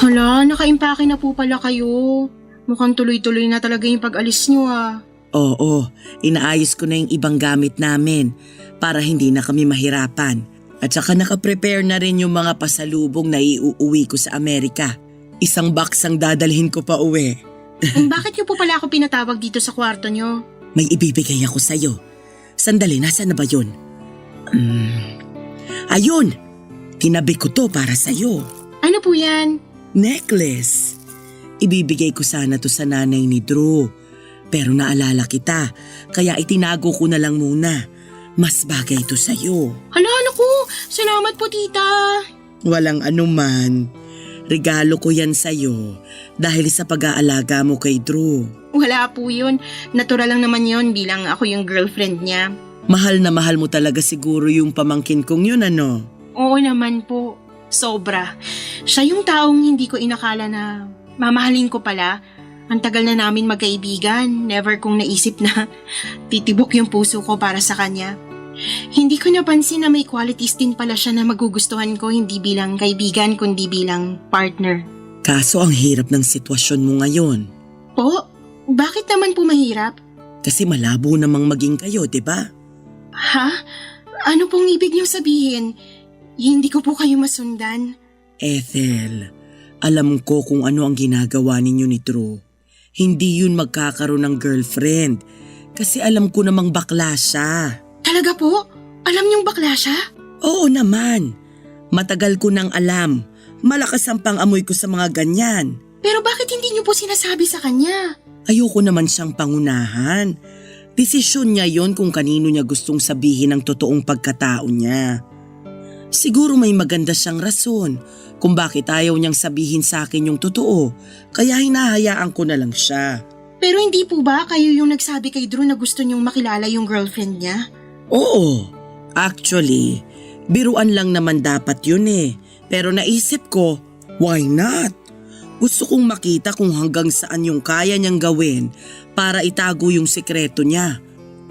Hala, nakaimpake na po pala kayo. Mukhang tuloy-tuloy na talaga yung pag-alis niyo ah. Oo, inaayos ko na yung ibang gamit namin para hindi na kami mahirapan. At saka nakaprepare na rin yung mga pasalubong na iuuwi ko sa Amerika. Isang box ang dadalhin ko pa uwi. Bakit niyo po pala ako pinatawag dito sa kwarto niyo? May ibibigay ako sa'yo. Sandali, nasaan na ba yun? Ayun! Tinabi ko to para sa'yo. Ano po yan? Necklace. Ibibigay ko sana to sa nanay ni Drew. Pero naalala kita, kaya itinago ko na lang muna. Mas bagay to sa'yo. Hala, naku! Salamat po, tita! Walang anuman. Regalo ko yan sa'yo dahil sa pag-aalaga mo kay Drew. Wala po yun. Natural lang naman yun bilang ako yung girlfriend niya. Mahal na mahal mo talaga siguro yung pamangkin kong yun, ano? Oo naman po. Sobra. Siya yung taong hindi ko inakala na mamahalin ko pala. Ang tagal na namin magkaibigan. Never kong naisip na titibok yung puso ko para sa kanya. Hindi ko napansin na may qualities din pala siya na magugustuhan ko hindi bilang kaibigan kundi bilang partner. Kaso ang hirap ng sitwasyon mo ngayon. Po? Bakit naman po mahirap? Kasi malabo namang maging kayo, di ba? Ha? Ano pong ibig niyo sabihin? Hindi ko po kayo masundan. Ethel, alam ko kung ano ang ginagawa ninyo ni Drew. Hindi yun magkakaroon ng girlfriend. Kasi alam ko namang bakla siya. Talaga po? Alam niyong bakla siya? Oo naman. Matagal ko nang alam. Malakas ang pang-amoy ko sa mga ganyan. Pero bakit hindi niyo po sinasabi sa kanya? Ayoko naman siyang pangunahan. Desisyon niya yon kung kanino niya gustong sabihin ang totoong pagkatao niya. Siguro may maganda siyang rason kung bakit ayaw niyang sabihin sa akin yung totoo, kaya hinahayaan ko na lang siya. Pero hindi po ba kayo yung nagsabi kay Drew na gusto niyong makilala yung girlfriend niya? Oo, actually, biruan lang naman dapat yun eh. Pero naisip ko, why not? Gusto kong makita kung hanggang saan yung kaya niyang gawin para itago yung sekreto niya.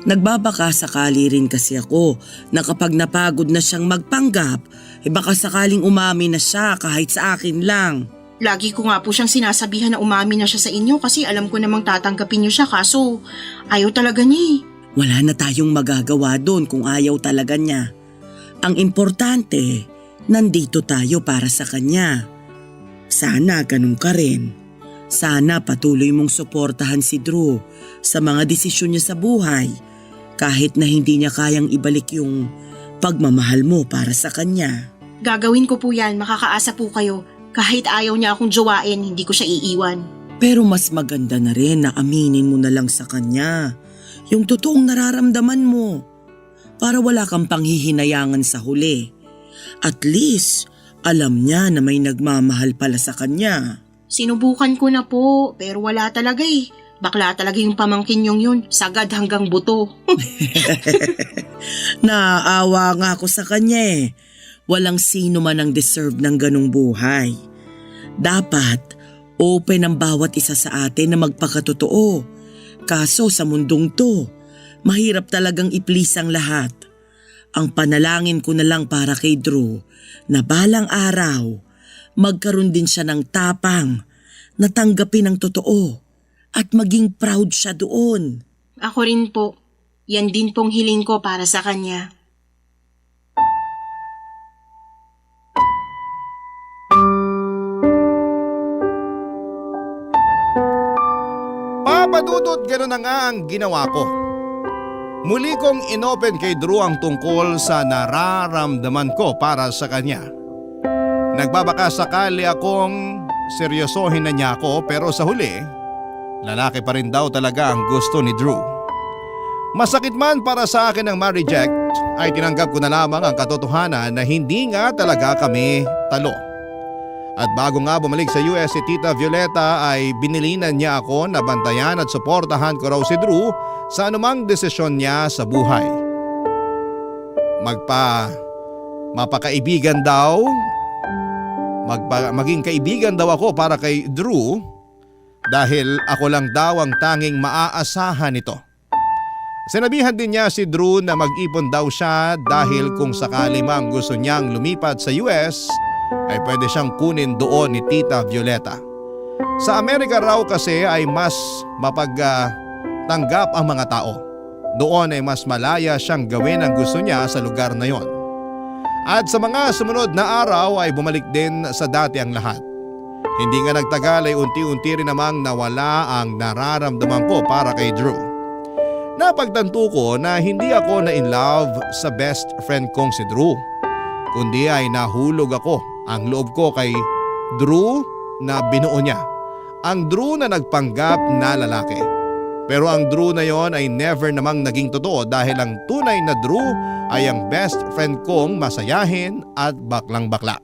Nagbabaka sakali rin kasi ako na kapag napagod na siyang magpanggap, Baka sakaling umami na siya kahit sa akin lang. Lagi ko nga po siyang sinasabihan na umami na siya sa inyo kasi alam ko namang tatanggapin niyo siya kaso ayaw talaga niya eh. Wala na tayong magagawa doon kung ayaw talaga niya. Ang importante, nandito tayo para sa kanya. Sana ganun ka rin. Sana patuloy mong suportahan si Drew sa mga desisyon niya sa buhay kahit na hindi niya kayang ibalik yung pagmamahal mo para sa kanya. Gagawin ko po yan, makakaasa po kayo. Kahit ayaw niya akong jowain, hindi ko siya iiwan. Pero mas maganda na rin na aminin mo na lang sa kanya yung totoong nararamdaman mo para wala kang panghihinayangan sa huli. At least, alam niya na may nagmamahal pala sa kanya. Sinubukan ko na po, pero wala talaga eh. Bakla talaga yung pamangkin yun, sagad hanggang buto. Naaawa nga ako sa kanya eh. Walang sino man ang deserve ng ganong buhay. Dapat, open ang bawat isa sa atin na magpakatotoo. Kaso sa mundong to, mahirap talagang i-please ang lahat. Ang panalangin ko na lang para kay Drew na balang araw, magkaroon din siya ng tapang na tanggapin ang totoo at maging proud siya doon. Ako rin po. Yan din pong hiling ko para sa kanya. Papadudot, gano'n na nga ang ginawa ko. Muli kong inopen kay Drew ang tungkol sa nararamdaman ko para sa kanya. Nagbabaka sakali akong seryosohin na niya ako pero sa huli, lalaki pa rin daw talaga ang gusto ni Drew. Masakit man para sa akin ang ma-reject, ay tinanggap ko na lamang ang katotohanan na hindi nga talaga kami talo. At bago nga bumalik sa US si Tita Violeta ay binilinan niya ako na bantayan at suportahan ko raw si Drew sa anumang desisyon niya sa buhay. Mapakaibigan daw, maging kaibigan daw ako para kay Drew dahil ako lang daw ang tanging maaasahan nito. Sinabihan din niya si Drew na mag-ipon daw siya dahil kung sakali mang gusto niyang lumipat sa US ay pwede siyang kunin doon ni Tita Violeta. Sa Amerika raw kasi ay mas mapagtanggap ang mga tao. Doon ay mas malaya siyang gawin ang gusto niya sa lugar na yon. At sa mga sumunod na araw ay bumalik din sa dati ang lahat. Hindi nga nagtagal ay unti-unti rin namang nawala ang nararamdaman ko para kay Drew. Napagtanto ko na hindi ako na in love sa best friend kong si Drew, kundi ay nahulog ako ang loob ko kay Drew na binuo niya. Ang Drew na nagpanggap na lalaki. Pero ang Drew na yon ay never namang naging totoo dahil ang tunay na Drew ay ang best friend kong masayahin at baklang-bakla.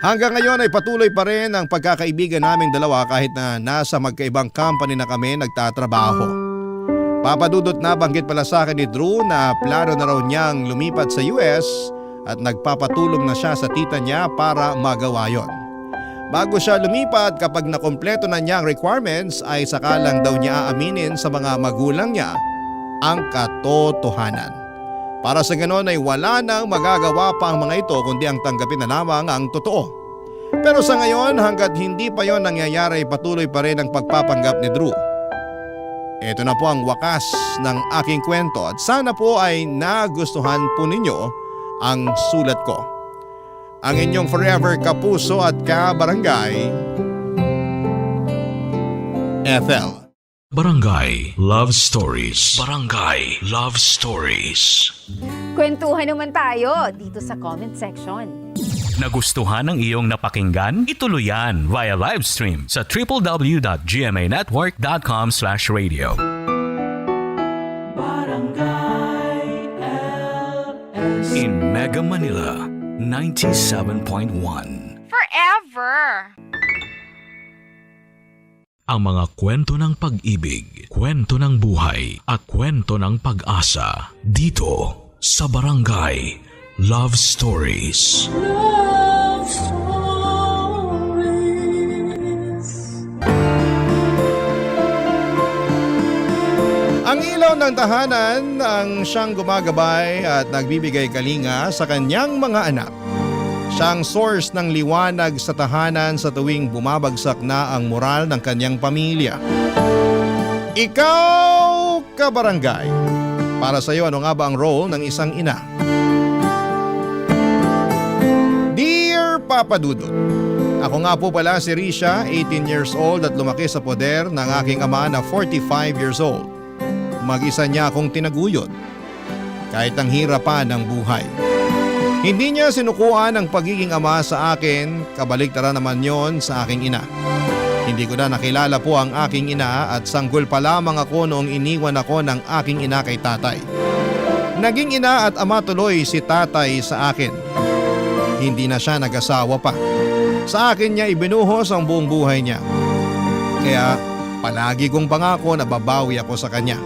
Hanggang ngayon ay patuloy pa rin ang pagkakaibigan naming dalawa kahit na nasa magkaibang company na kami nagtatrabaho. Papadudot na banggit pala sa akin ni Drew na plano na raw niyang lumipat sa US at nagpapatulong na siya sa tita niya para magawa yon. Bago siya lumipat, kapag nakompleto na niya ang requirements ay saka lang daw niya aaminin sa mga magulang niya ang katotohanan. Para sa ganon ay wala nang magagawa pa ang mga ito kundi ang tanggapin na lamang ang totoo. Pero sa ngayon hanggat hindi pa yon nangyayari, patuloy pa rin ang pagpapanggap ni Drew. Ito na po ang wakas ng aking kwento at sana po ay nagustuhan po ninyo ang sulat ko. Ang inyong forever kapuso at kabarangay, Ethel. Barangay Love Stories. Barangay Love Stories. Kwentuhan naman tayo dito sa comment section. Nagustuhan ng iyong napakinggan? Ituloy yan via live stream sa www.gmanetwork.com/radio. In Mega Manila, 97.1. Forever! Ang mga kwento ng pag-ibig, kwento ng buhay at kwento ng pag-asa dito sa Barangay Love Stories. Love Stories. Ang ilaw ng ng tahanan ang siyang gumagabay at nagbibigay kalinga sa kanyang mga anak. Siyang source ng liwanag sa tahanan sa tuwing bumabagsak na ang moral ng kanyang pamilya. Ikaw, kabarangay, para sa iyo ano nga ba ang role ng isang ina? Dear Papa Dudut, ako nga po pala si Risha, 18 years old at lumaki sa poder ng aking ama na 45 years old. Mag-isa niya akong tinaguyod, kahit ang hirapan ng buhay. Hindi niya sinukuan ang pagiging ama sa akin, kabaligtaran naman yon sa aking ina. Hindi ko na nakilala po ang aking ina at sanggol pa lamang ako noong iniwan ako ng aking ina kay tatay. Naging ina at ama tuloy si tatay sa akin. Hindi na siya nag-asawa pa. Sa akin niya ibinuhos ang buong buhay niya. Kaya palagi kong pangako na babawi ako sa kanya.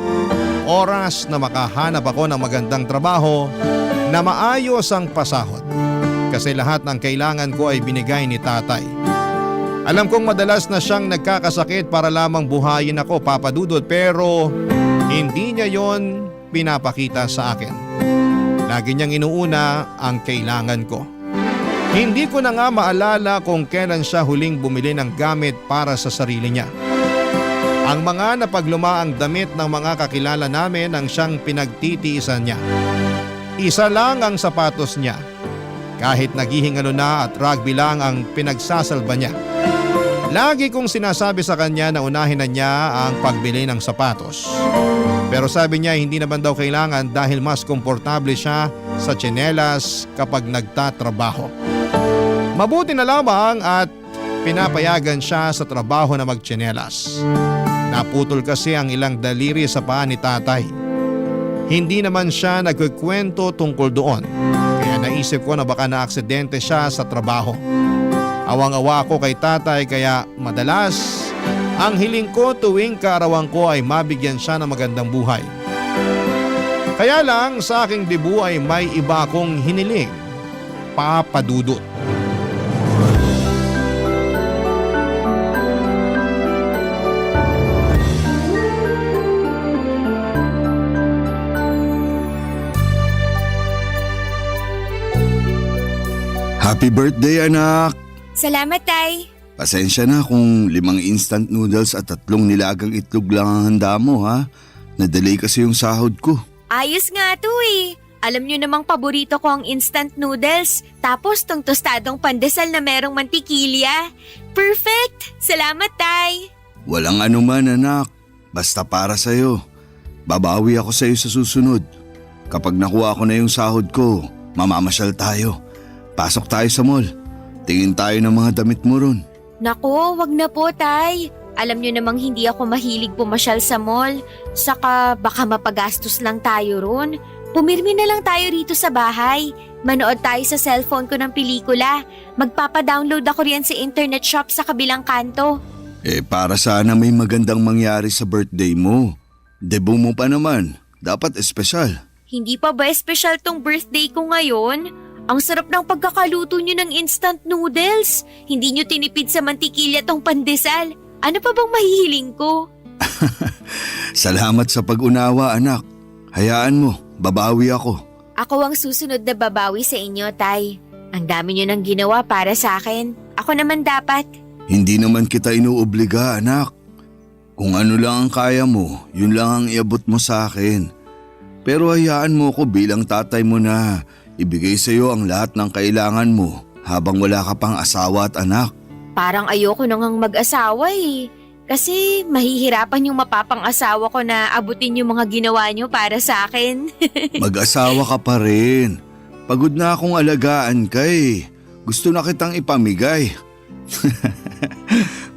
Oras na makahanap ako ng magandang trabaho na maayos ang pasahod. Kasi lahat ng kailangan ko ay binigay ni tatay. Alam kong madalas na siyang nagkakasakit para lamang buhayin ako, Papa Dudut, pero hindi niya yon pinapakita sa akin. Lagi niyang inuuna ang kailangan ko. Hindi ko na nga maalala kung kailan siya huling bumili ng gamit para sa sarili niya. Ang mga napaglumaang damit ng mga kakilala namin ang siyang pinagtitiisan niya. Isa lang ang sapatos niya. Kahit naghihingalo na at rugby lang ang pinagsasalba niya. Lagi kong sinasabi sa kanya na unahin na niya ang pagbili ng sapatos. Pero sabi niya hindi naman daw kailangan dahil mas komportable siya sa tsinelas kapag nagtatrabaho. Mabuti na lamang at pinapayagan siya sa trabaho na magtsinelas. Naputol kasi ang ilang daliri sa paa ni tatay. Hindi naman siya nagkukwento tungkol doon. Kaya naisip ko na baka naaksidente siya sa trabaho. Awang-awa ako kay tatay kaya madalas ang hiling ko tuwing kaarawan ko ay mabigyan siya ng magandang buhay. Kaya lang sa aking debu ay may iba akong hiniling, Papa Dudut. Happy birthday, anak! Salamat, Tay. Pasensya na kung 5 instant noodles at 3 nilagang itlog lang ang handa mo, ha? Nadelay kasi yung sahod ko. Ayos nga to eh. Alam nyo namang paborito ko ang instant noodles. Tapos tong tostadong pandesal na merong mantikilya. Perfect! Salamat, Tay. Walang anuman, anak. Basta para sa'yo. Babawi ako sa'yo sa susunod. Kapag nakuha ko na yung sahod ko, mamamasyal tayo. Pasok tayo sa mall. Tingin tayo ng mga damit mo ron. Naku, wag na po, Tay. Alam nyo namang hindi ako mahilig pumasyal sa mall. Saka baka mapagastos lang tayo ron. Pumirmi na lang tayo rito sa bahay. Manood tayo sa cellphone ko ng pelikula. Magpapadownload ako riyan sa internet shop sa kabilang kanto. Para sana may magandang mangyari sa birthday mo. Debut mo pa naman. Dapat espesyal. Hindi pa ba espesyal tong birthday ko ngayon? Ang sarap ng pagkakaluto nyo ng instant noodles. Hindi nyo tinipid sa mantikilya tong pandesal. Ano pa bang mahihiling ko? Salamat sa pag-unawa, anak. Hayaan mo, babawi ako. Ako ang susunod na babawi sa inyo, Tay. Ang dami nyo nang ginawa para sa akin. Ako naman dapat. Hindi naman kita inuobliga, anak. Kung ano lang ang kaya mo, yun lang ang iabot mo sa akin. Pero hayaan mo ko bilang tatay mo na ibigay sa iyo ang lahat ng kailangan mo habang wala ka pang asawa at anak. Parang ayoko nang mag-asawa eh. Kasi mahihirapan yung mapapang-asawa ko na abutin yung mga ginawa nyo para sa akin. Mag-asawa ka pa rin. Pagod na akong alagaan ka eh. Gusto na kitang ipamigay.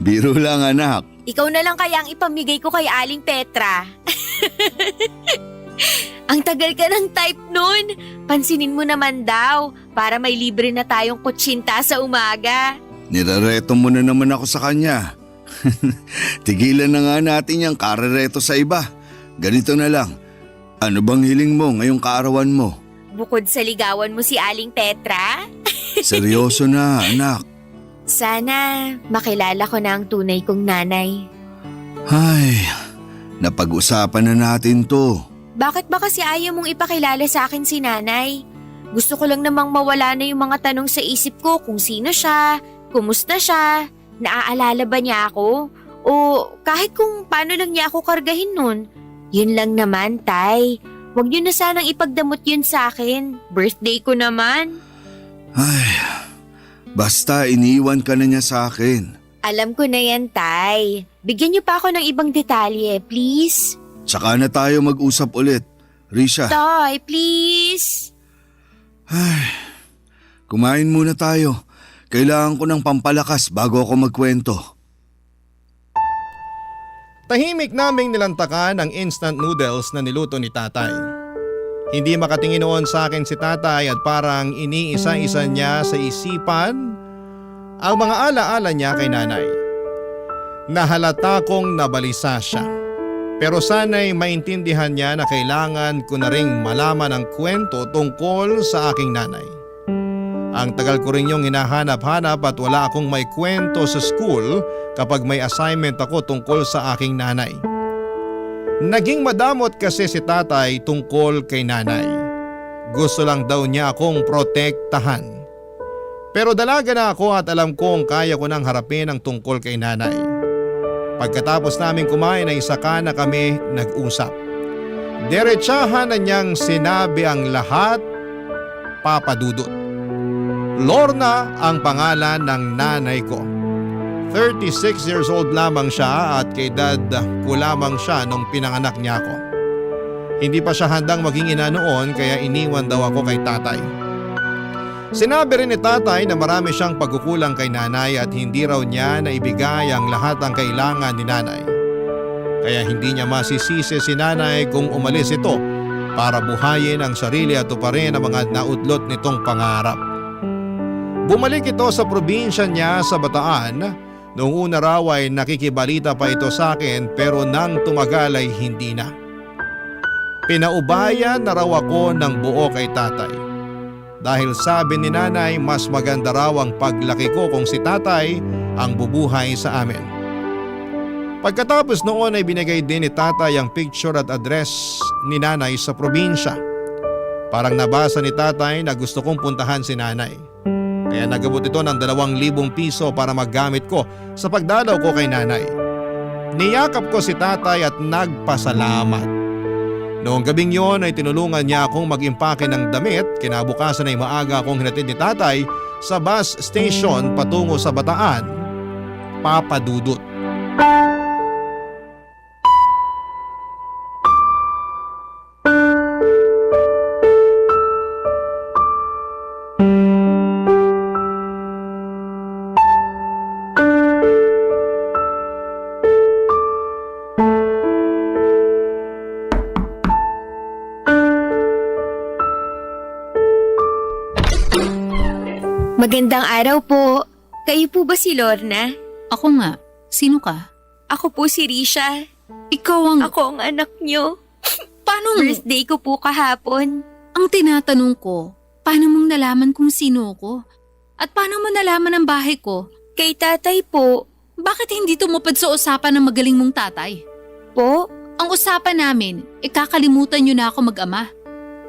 Biro lang, anak. Ikaw na lang kaya ang ipamigay ko kay Aling Petra. Ang tagal ka ng type nun. Pansinin mo naman daw para may libre na tayong kutsinta sa umaga. Nirareto mo na naman ako sa kanya. Tigilan na nga natin yung karereto sa iba. Ganito na lang. Ano bang hiling mo ngayong kaarawan mo? Bukod sa ligawan mo si Aling Petra? Seryoso na, anak. Sana makilala ko na ang tunay kong nanay. Ay, napag-usapan na natin to. bakit ba kasi ayaw mong ipakilala sa akin si nanay? Gusto ko lang namang mawala na yung mga tanong sa isip ko kung sino siya, kumusta siya, naaalala ba niya ako? O kahit kung paano lang niya ako kargahin nun. Yun lang naman, Tay. Huwag niyo na sanang ipagdamot yun sa akin. Birthday ko naman. Ay, basta iniwan ka na niya sa akin. Alam ko na yan, Tay. Bigyan niyo pa ako ng ibang detalye, please. Tsaka na tayo mag-usap ulit. Risha. Tay, please. Ay, kumain muna tayo. Kailangan ko ng pampalakas bago ako magkwento. Tahimik naming nilantakan ang instant noodles na niluto ni tatay. Hindi makatingin noon sa akin si tatay at parang iniisa-isa niya sa isipan ang mga alaala niya kay nanay. Nahalata kong nabalisa siya. Pero sana'y maintindihan niya na kailangan ko na ring malaman ang kwento tungkol sa aking nanay. Ang tagal ko rin yung hinahanap-hanap at wala akong may kwento sa school kapag may assignment ako tungkol sa aking nanay. Naging madamot kasi si tatay tungkol kay nanay. Gusto lang daw niya akong protektahan. Pero dalaga na ako at alam kong kaya ko nang harapin ang tungkol kay nanay. Pagkatapos namin kumain ay saka na kami nag-usap. Diretsahan na niyang sinabi ang lahat, Papa Dudut. Lorna ang pangalan ng nanay ko. 36 years old lamang siya at kay dad ko lamang siya nung pinanganak niya ako. Hindi pa siya handang maging ina noon kaya iniwan daw ako kay tatay. Sinabi rin ni tatay na marami siyang pagkukulang kay nanay at hindi raw niya naibigay ang lahat ng kailangan ni nanay. Kaya hindi niya masisisi si nanay kung umalis ito para buhayin ang sarili at tuparin ang mga nautlot nitong pangarap. Bumalik ito sa probinsya niya sa Bataan. Noong una raw ay nakikibalita pa ito sa akin pero nang tumagal ay hindi na. Pinaubayan na raw ako ng buo kay tatay. Dahil sabi ni nanay mas maganda raw ang paglaki ko kung si tatay ang bubuhay sa amin. Pagkatapos noon ay binigay din ni tatay ang picture at address ni nanay sa probinsya. Parang nabasa ni tatay na gusto kong puntahan si nanay. Kaya nagabot ito ng 2,000 piso para maggamit ko sa pagdalaw ko kay nanay. Niyakap ko si tatay at nagpasalamat. Noong gabing yon ay tinulungan niya akong mag-impake ng damit. Kinabukasan ay maaga akong hinatid ni tatay sa bus station patungo sa Bataan, Papa Dudut. Magandang araw po. Kayo po ba si Lorna? Ako nga. Sino ka? Ako po si Risha. Ikaw ang... Ako ang anak niyo. Paano? Birthday ko po kahapon. Ang tinatanong ko, paano mong nalaman kung sino ko? At paano mo nalaman ang bahay ko? Kay tatay po. Bakit hindi tumupad sa usapan ng magaling mong tatay? Po? Ang usapan namin, kakalimutan niyo na ako mag-ama.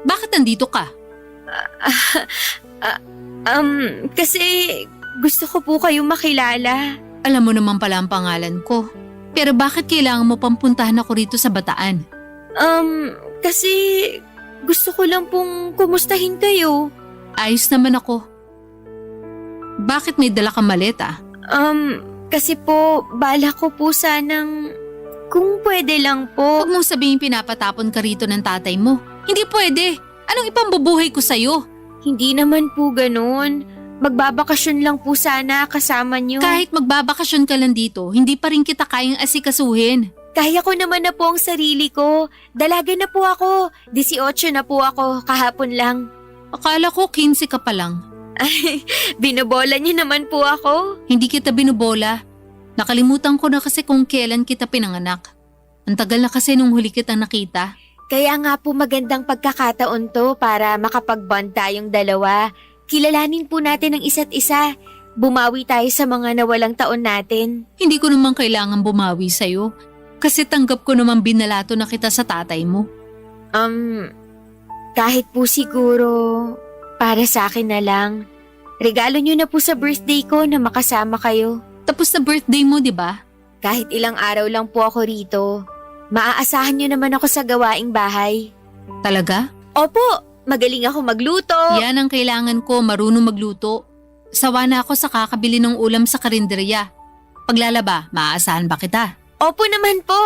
Bakit nandito ka? Kasi gusto ko po kayo makilala. Alam mo naman pala ang pangalan ko. Pero bakit kailangan mo pampuntahan ako rito sa Bataan? Kasi gusto ko lang pong kumustahin kayo. Ayos naman ako. Bakit may dala kang maleta? Kasi po, bala ko po sanang kung pwede lang po. Huwag mong sabihin pinapatapon ka rito ng tatay mo. Hindi pwede. Anong ipambubuhay ko sa'yo? Hindi naman po ganun. Magbabakasyon lang po sana kasama niyo. Kahit magbabakasyon ka lang dito, hindi pa rin kita kayang asikasuhin. Kaya ko naman na po ang sarili ko. Dalaga na po ako. 18 na po ako kahapon lang. Akala ko 15 ka pa lang. Ay, binobola niyo naman po ako. Hindi kita binobola. Nakalimutan ko na kasi kung kailan kita pinanganak. Ang tagal na kasi nung huli kitang nakita. Kaya nga po magandang pagkakataon to para makapag-bond tayong dalawa. Kilalanin po natin ang isa't isa. Bumawi tayo sa mga nawalang taon natin. Hindi ko naman kailangan bumawi sa'yo. Kasi tanggap ko naman binalato na kita sa tatay mo. Kahit po siguro para sa akin na lang. Regalo niyo na po sa birthday ko na makasama kayo. Tapos na birthday mo, di ba? Kahit ilang araw lang po ako rito, maaasahan niyo naman ako sa gawaing bahay. Talaga? Opo, magaling ako magluto. Yan ang kailangan ko, marunong magluto. Sawa na ako sa kakabili ng ulam sa karinderya. Paglalaba, maaasahan ba kita? Opo naman po.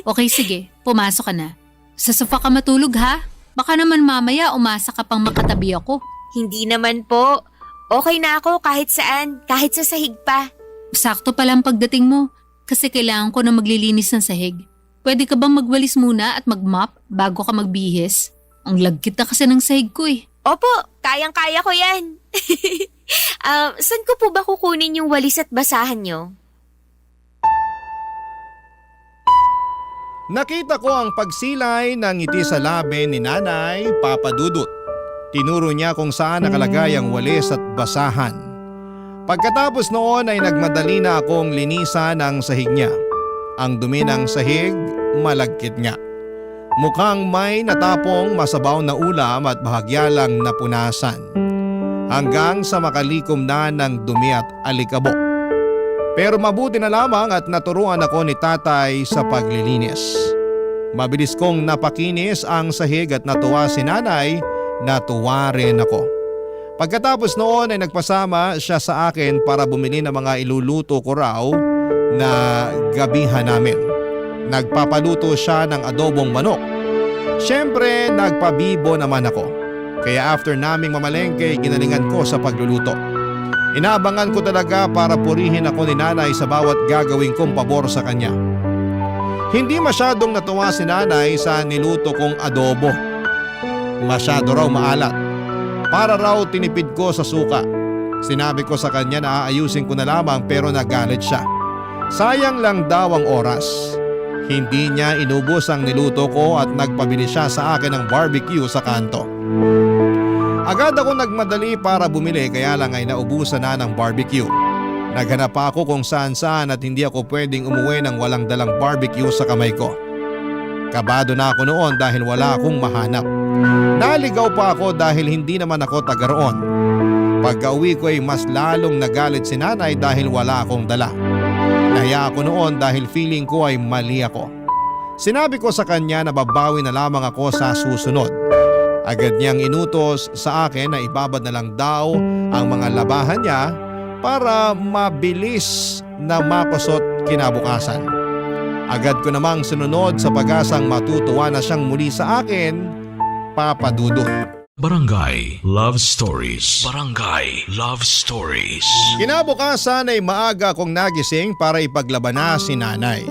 Okay, sige. Pumasok ka na. Sa sofa ka matulog ha? Baka naman mamaya umasa ka pang makatabi ako. Hindi naman po. Okay na ako kahit saan, kahit sa sahig pa. Sakto pa lang pagdating mo kasi kailangan ko na maglilinis ng sahig. Pwede ka bang magwalis muna at magmop bago ka magbihis? Ang lagkit na kasi ng sahig ko eh. Opo, kayang-kaya ko yan. Saan ko po ba kukunin yung walis at basahan nyo? Nakita ko ang pagsilay ng ngiti sa labi ni Nanay Papa Dudut. Tinuro niya kung saan nakalagay ang walis at basahan. Pagkatapos noon ay nagmadali na akong linisan ang sahig niya. Ang dumi ng sahig, malagkit nga. Mukhang may natapong masabaw na ulam at bahagya lang napunasan. Hanggang sa makalikom na ng dumi at alikabok. Pero mabuti na lamang at naturuan ako ni tatay sa paglilinis. Mabilis kong napakinis ang sahig at natuwa si nanay, natuwa rin ako. Pagkatapos noon ay nagpasama siya sa akin para bumili ng mga iluluto ko raw na gabihan namin. Nagpapaluto siya ng adobong manok. Siyempre nagpabibo naman ako. Kaya after naming mamalengke, ginalingan ko sa pagluluto. Inaabangan ko talaga para purihin ako ni nanay sa bawat gagawin kong pabor sa kanya. Hindi masyadong natuwa si nanay sa niluto kong adobo. Masyado raw maalat. Para raw tinipid ko sa suka. Sinabi ko sa kanya na aayusin ko na lamang pero nagalit siya. Sayang lang daw ang oras. Hindi niya inubos ang niluto ko at nagpabili siya sa akin ng barbecue sa kanto. Agad ako nagmadali para bumili kaya lang ay naubusan na ng barbecue. Naghanap pa ako kung saan-saan at hindi ako pwedeng umuwi ng walang dalang barbecue sa kamay ko. Kabado na ako noon dahil wala akong mahanap. Naligaw pa ako dahil hindi naman ako taga roon. Pagka-uwi ko ay mas lalong nagalit si nanay dahil wala akong dala. Nahiya ako noon dahil feeling ko ay mali ako. Sinabi ko sa kanya na babawi na lamang ako sa susunod. Agad niyang inutos sa akin na ibabad na lang daw ang mga labahan niya para mabilis na makusot kinabukasan. Agad ko namang sinunod sa pag-asang matutuwa na siyang muli sa akin, Papa Dudut. Barangay Love Stories. Barangay Love Stories. Kinabukasan ay maaga akong nagising para ipaglaban na si nanay.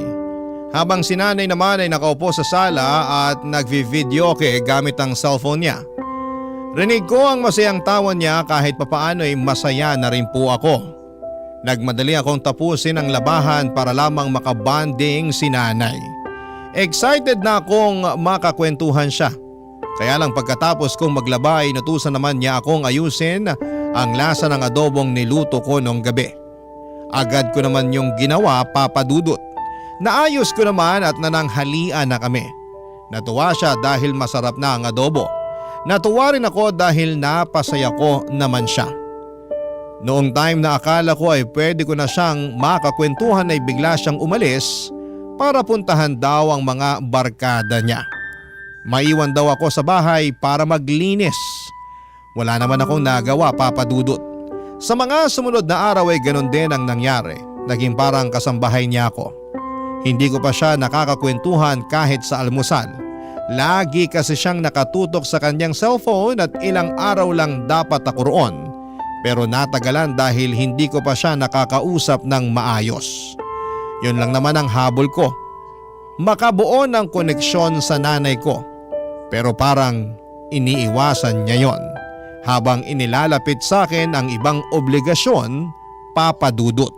Habang si nanay naman ay nakaupo sa sala at nagvi-videoke gamit ang cellphone niya. Rinig ko ang masayang tawa niya kahit papaano ay masaya na rin po ako. Nagmadali akong tapusin ang labahan para lamang makabanding si nanay. Excited na akong makakwentuhan siya. Kaya lang pagkatapos kong maglaba ay inutusan naman niya akong ayusin ang lasa ng adobong niluto ko nung gabi. Agad ko naman yung ginawa, Papa Dudut. Naayos ko naman at nananghalian na kami. Natuwa siya dahil masarap na ang adobo. Natuwa rin ako dahil napasaya ko naman siya. Noong time na akala ko ay pwede ko na siyang makakwentuhan ay bigla siyang umalis para puntahan daw ang mga barkada niya. Maiwan daw ako sa bahay para maglinis. Wala naman akong nagawa, Papa Dudut. Sa mga sumunod na araw ay ganun din ang nangyari. Naging parang kasambahay niya ako. Hindi ko pa siya nakakakwentuhan kahit sa almusal. Lagi kasi siyang nakatutok sa kanyang cellphone at ilang araw lang dapat ako roon. Pero natagalan dahil hindi ko pa siya nakakausap ng maayos. Yun lang naman ang habol ko. Makabuo ng koneksyon sa nanay ko. Pero parang iniiwasan niya yon habang inilalapit sa akin ang ibang obligasyon, Papa Dudut.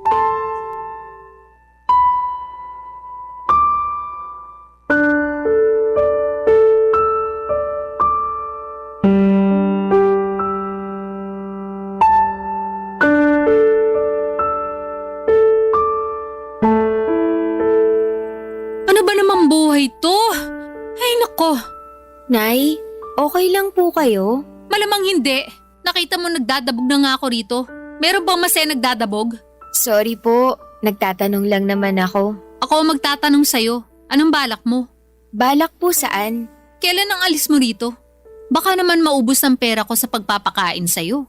Nay, okay lang po kayo? Malamang hindi. Nakita mo nagdadabog na nga ako rito. Meron bang masaya nagdadabog? Sorry po, nagtatanong lang naman ako. Ako ang magtatanong sa'yo. Anong balak mo? Balak po saan? Kailan ang alis mo rito? Baka naman maubos ang pera ko sa pagpapakain sa'yo.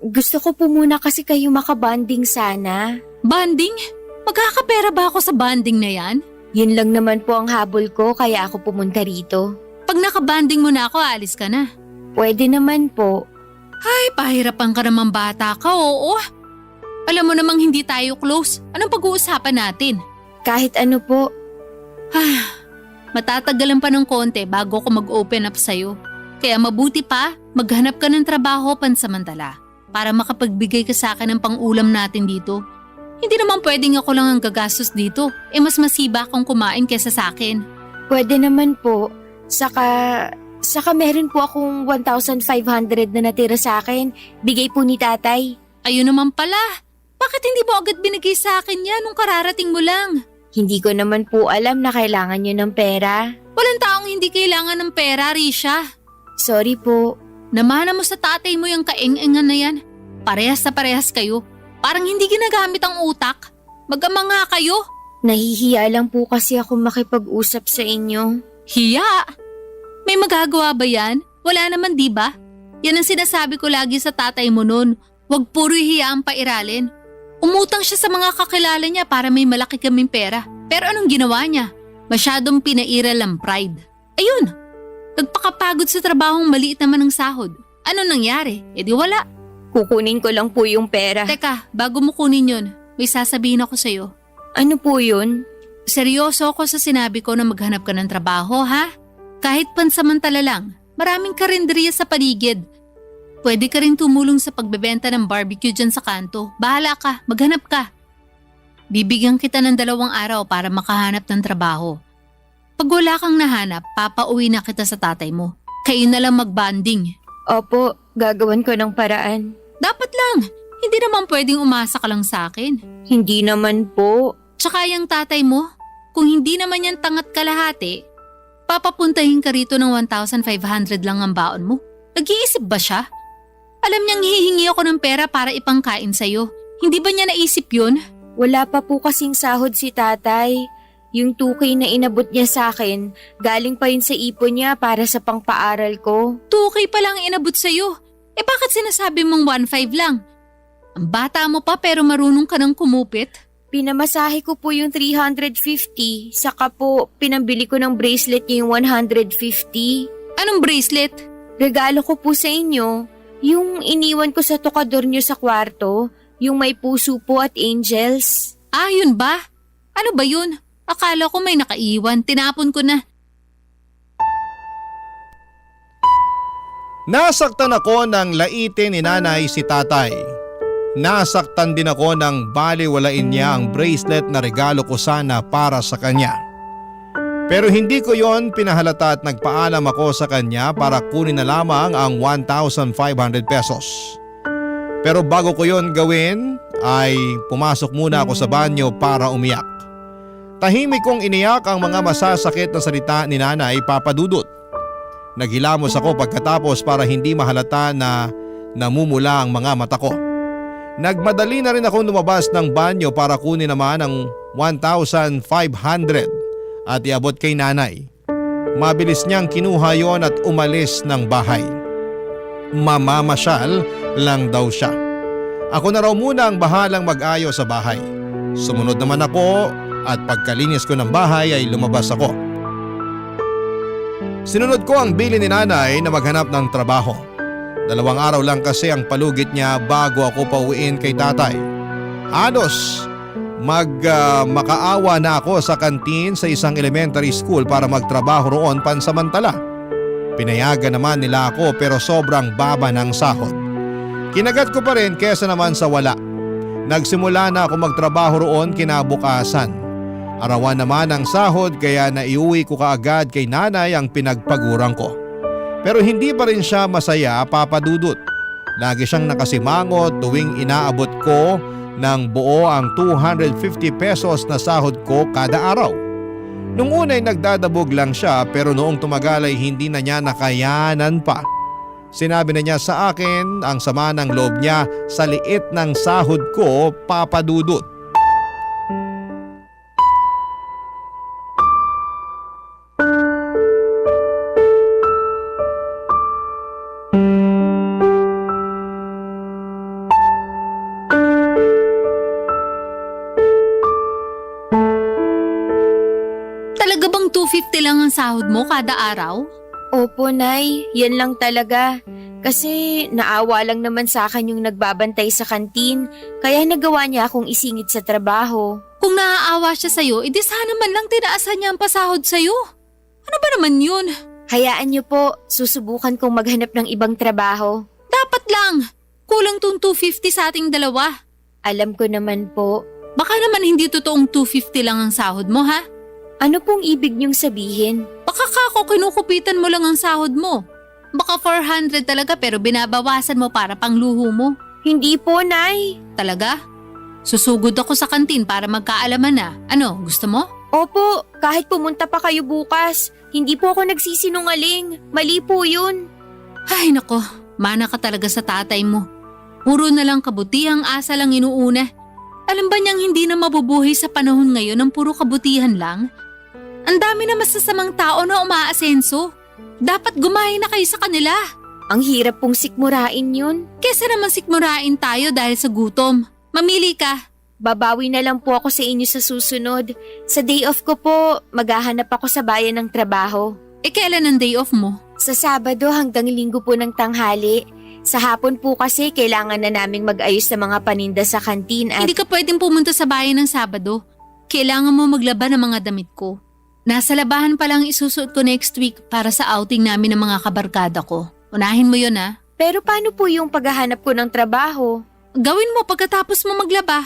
Gusto ko po muna kasi kayo makabanding sana. Banding? Magkakapera ba ako sa banding na yan? Yun lang naman po ang habol ko kaya ako pumunta rito. Pag nakabanding mo na ako, alis ka na. Pwede naman po. Ay, pahirapan ka naman bata ka, oo. Alam mo namang hindi tayo close. Anong pag-uusapan natin? Kahit ano po. Matatagalan pa ng konti bago ako mag-open up sa'yo. Kaya mabuti pa, maghanap ka ng trabaho pansamantala para makapagbigay ka sa akin ng pang-ulam natin dito. Hindi naman pwedeng ako lang ang gagastos dito. Mas masiba kung kumain kesa sa akin. Pwede naman po. Saka meron po akong 1,500 na natira sa akin. Bigay po ni tatay. Ayun naman pala. Bakit hindi mo agad binigay sa akin yan nung kararating mo lang? Hindi ko naman po alam na kailangan nyo ng pera. Walang taong hindi kailangan ng pera, Risha. Sorry po. Namana mo sa tatay mo yung kaeng-engan na yan. Parehas na parehas kayo. Parang hindi ginagamit ang utak. Mag-ama nga kayo. Nahihiya lang po kasi ako makipag-usap sa inyo. Hiya? May magagawa ba yan? Wala naman, di ba? Yan ang sinasabi ko lagi sa tatay mo noon. Huwag puro hiya ang pairalin. Umutang siya sa mga kakilala niya para may malaki kaming pera. Pero anong ginawa niya? Masyadong pinairal ang pride. Ayun, nagpakapagod sa trabahong maliit naman ang sahod. Ano nangyari? Di wala. Kukunin ko lang po yung pera. Teka, bago mo kunin yun, may sasabihin ako sa'yo. Ano po yun? Seryoso ako sa sinabi ko na maghanap ka ng trabaho, ha? Kahit pansamantala lang, maraming karinderiya sa paligid. Pwede ka rin tumulong sa pagbebenta ng barbecue dyan sa kanto. Bahala ka, maghanap ka. Bibigyan kita ng 2 araw para makahanap ng trabaho. Pag wala kang nahanap, papauwi na kita sa tatay mo. Kayo na lang magbanding. Opo, gagawan ko ng paraan. Dapat lang, hindi naman pwedeng umasa ka lang sa akin. Hindi naman po. Tsaka yung tatay mo, kung hindi naman yan tangat kalahati, papapuntahin ka rito ng 1,500 lang ang baon mo. Nag-iisip ba siya? Alam niyang hihingi ako ng pera para ipangkain sa'yo. Hindi ba niya naisip yun? Wala pa po kasing sahod si tatay. Yung 2K na inabot niya sa akin, galing pa yun sa ipon niya para sa pangpaaral ko. 2K pa lang inabot sa'yo. Bakit sinasabi mong 1,500 lang? Ang bata mo pa pero marunong ka ng kumupit. Pinamasahe ko po yung 350, saka po pinambili ko ng bracelet niya yung 150. Anong bracelet? Regalo ko po sa inyo. Yung iniwan ko sa tokador niyo sa kwarto, yung may puso po at angels. Ah, yun ba? Ano ba yun? Akala ko may nakaiwan, tinapon ko na. Nasaktan ako ng laitin ni nanay si tatay. Nasaktan din ako ng baliwalain niya ang bracelet na regalo ko sana para sa kanya. Pero hindi ko yon pinahalata at nagpaalam ako sa kanya para kunin na lamang ang 1,500 pesos. Pero bago ko yon gawin ay pumasok muna ako sa banyo para umiyak. Tahimik kong iniyak ang mga masasakit na salita ni Nanay Papa Dudut. Naghilamos ako pagkatapos para hindi mahalata na namumula ang mga mata ko. Nagmadali na rin akong lumabas ng banyo para kunin naman ang 1,500 at iabot kay nanay. Mabilis niyang kinuha yon at umalis ng bahay. Mamamasyal lang daw siya. Ako na raw muna ang bahalang mag-ayos sa bahay. Sumunod naman ako at pagkalinis ko ng bahay ay lumabas ako. Sinunod ko ang bilin ni nanay na maghanap ng trabaho. 2 araw lang kasi ang palugit niya bago ako pauwiin kay tatay. Halos makaawa na ako sa kantin sa isang elementary school para magtrabaho roon pansamantala. Pinayagan naman nila ako pero sobrang baba ng sahod. Kinagat ko pa rin kesa naman sa wala. Nagsimula na ako magtrabaho roon kinabukasan. Arawan naman ang sahod kaya naiuwi ko kaagad kay nanay ang pinagpaguran ko. Pero hindi pa rin siya masaya, Papa Dudut. Lagi siyang nakasimangot tuwing inaabot ko ng buo ang 250 pesos na sahod ko kada araw. Nung una'y nagdadabog lang siya pero noong tumagal ay hindi na niya nakayanan pa. Sinabi na niya sa akin ang sama ng loob niya sa liit ng sahod ko, Papa Dudut. Talaga bang 250 lang ang sahod mo kada araw? Opo, Nay. Yan lang talaga. Kasi naawa lang naman sa akin yung nagbabantay sa kantin, kaya nagawa niya akong isingit sa trabaho. Kung naaawa siya sa'yo, edi sana man lang tinaasan niya ang pasahod sa'yo. Ano ba naman yun? Hayaan niyo po, susubukan kong maghanap ng ibang trabaho. Dapat lang. Kulang tong 250 sa ating dalawa. Alam ko naman po. Baka naman hindi totoong 250 lang ang sahod mo, ha? Ano pong ibig niyong sabihin? Baka kako kinukupitan mo lang ang sahod mo. Baka 400 talaga pero binabawasan mo para pangluho mo. Hindi po, Nay. Talaga? Susugod ako sa kantin para magkaalaman na. Ano, gusto mo? Opo, kahit pumunta pa kayo bukas, hindi po ako nagsisinungaling. Mali po yun. Ay nako, mana ka talaga sa tatay mo. Puro na lang kabutihang asa lang inuuna. Alam ba niyang hindi na mabubuhay sa panahon ngayon ng puro kabutihan lang? Ang dami na masasamang tao na umaasenso. Dapat gumahin na kayo sa kanila. Ang hirap pong sikmurain yun. Kesa naman sikmurain tayo dahil sa gutom. Mamili ka. Babawi na lang po ako sa inyo sa susunod. Sa day off ko po, maghahanap ako sa bayan ng trabaho. Kailan ang day off mo? Sa Sabado hanggang Linggo po ng tanghali. Sa hapon po kasi kailangan na naming mag-ayos ng mga paninda sa kantin at… Hindi ka pwedeng pumunta sa bayan ng Sabado. Kailangan mo maglaba ng mga damit ko. Nasa labahan pa lang isusuot ko next week para sa outing namin ng mga kabarkada ko. Unahin mo yun, ha? Pero paano po yung paghahanap ko ng trabaho? Gawin mo pagkatapos mo maglaba.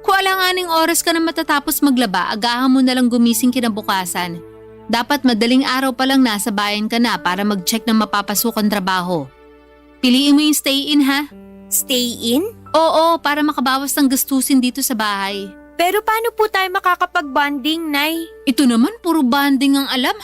Kung alanganing oras ka na matatapos maglaba, agahan mo na lang gumising kinabukasan. Dapat madaling araw pa lang nasa bayan ka na para mag-check ng mapapasukan trabaho. Piliin mo yung stay-in, ha? Stay-in? Oo, para makabawas ng gastusin dito sa bahay. Pero paano po tayo makakapag-bonding, Nay? Ito naman, puro bonding ang alam.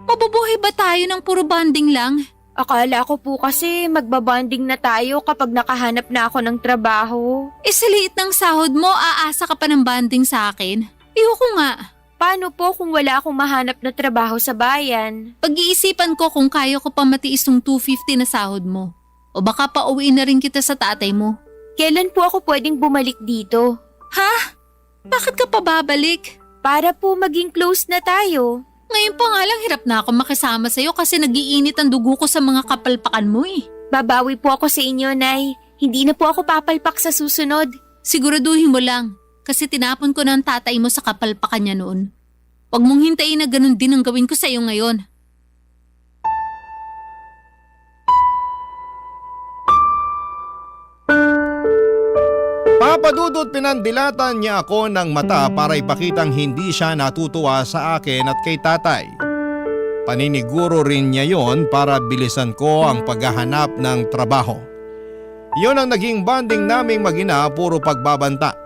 Mabubuhay ba tayo ng puro bonding lang? Akala ko po kasi magbabonding na tayo kapag nakahanap na ako ng trabaho. Sa liit ng sahod mo, aasa ka pa ng bonding sa akin? Ayoko nga. Paano po kung wala akong mahanap na trabaho sa bayan? Pag-iisipan ko kung kaya ko pa matiis ng 250 na sahod mo. O baka pauwiin na rin kita sa tatay mo. Kailan po ako pwedeng bumalik dito? Ha? Bakit ka pa babalik? Para po maging close na tayo. Ngayon pa nga lang hirap na ako makisama sa'yo kasi nagiinit ang dugo ko sa mga kapalpakan mo eh. Babawi po ako sa inyo, Nay. Hindi na po ako papalpak sa susunod. Siguraduhin mo lang kasi tinapon ko na ang tatay mo sa kapalpakan niya noon. Huwag mong hintayin na ganun din ang gawin ko sa'yo ngayon. Papadudot pinandilatan niya ako ng mata para ipakitang hindi siya natutuwa sa akin at kay tatay. Paniniguro rin niya yon para bilisan ko ang paghahanap ng trabaho. Yon ang naging bonding naming mag-ina, puro pagbabanta.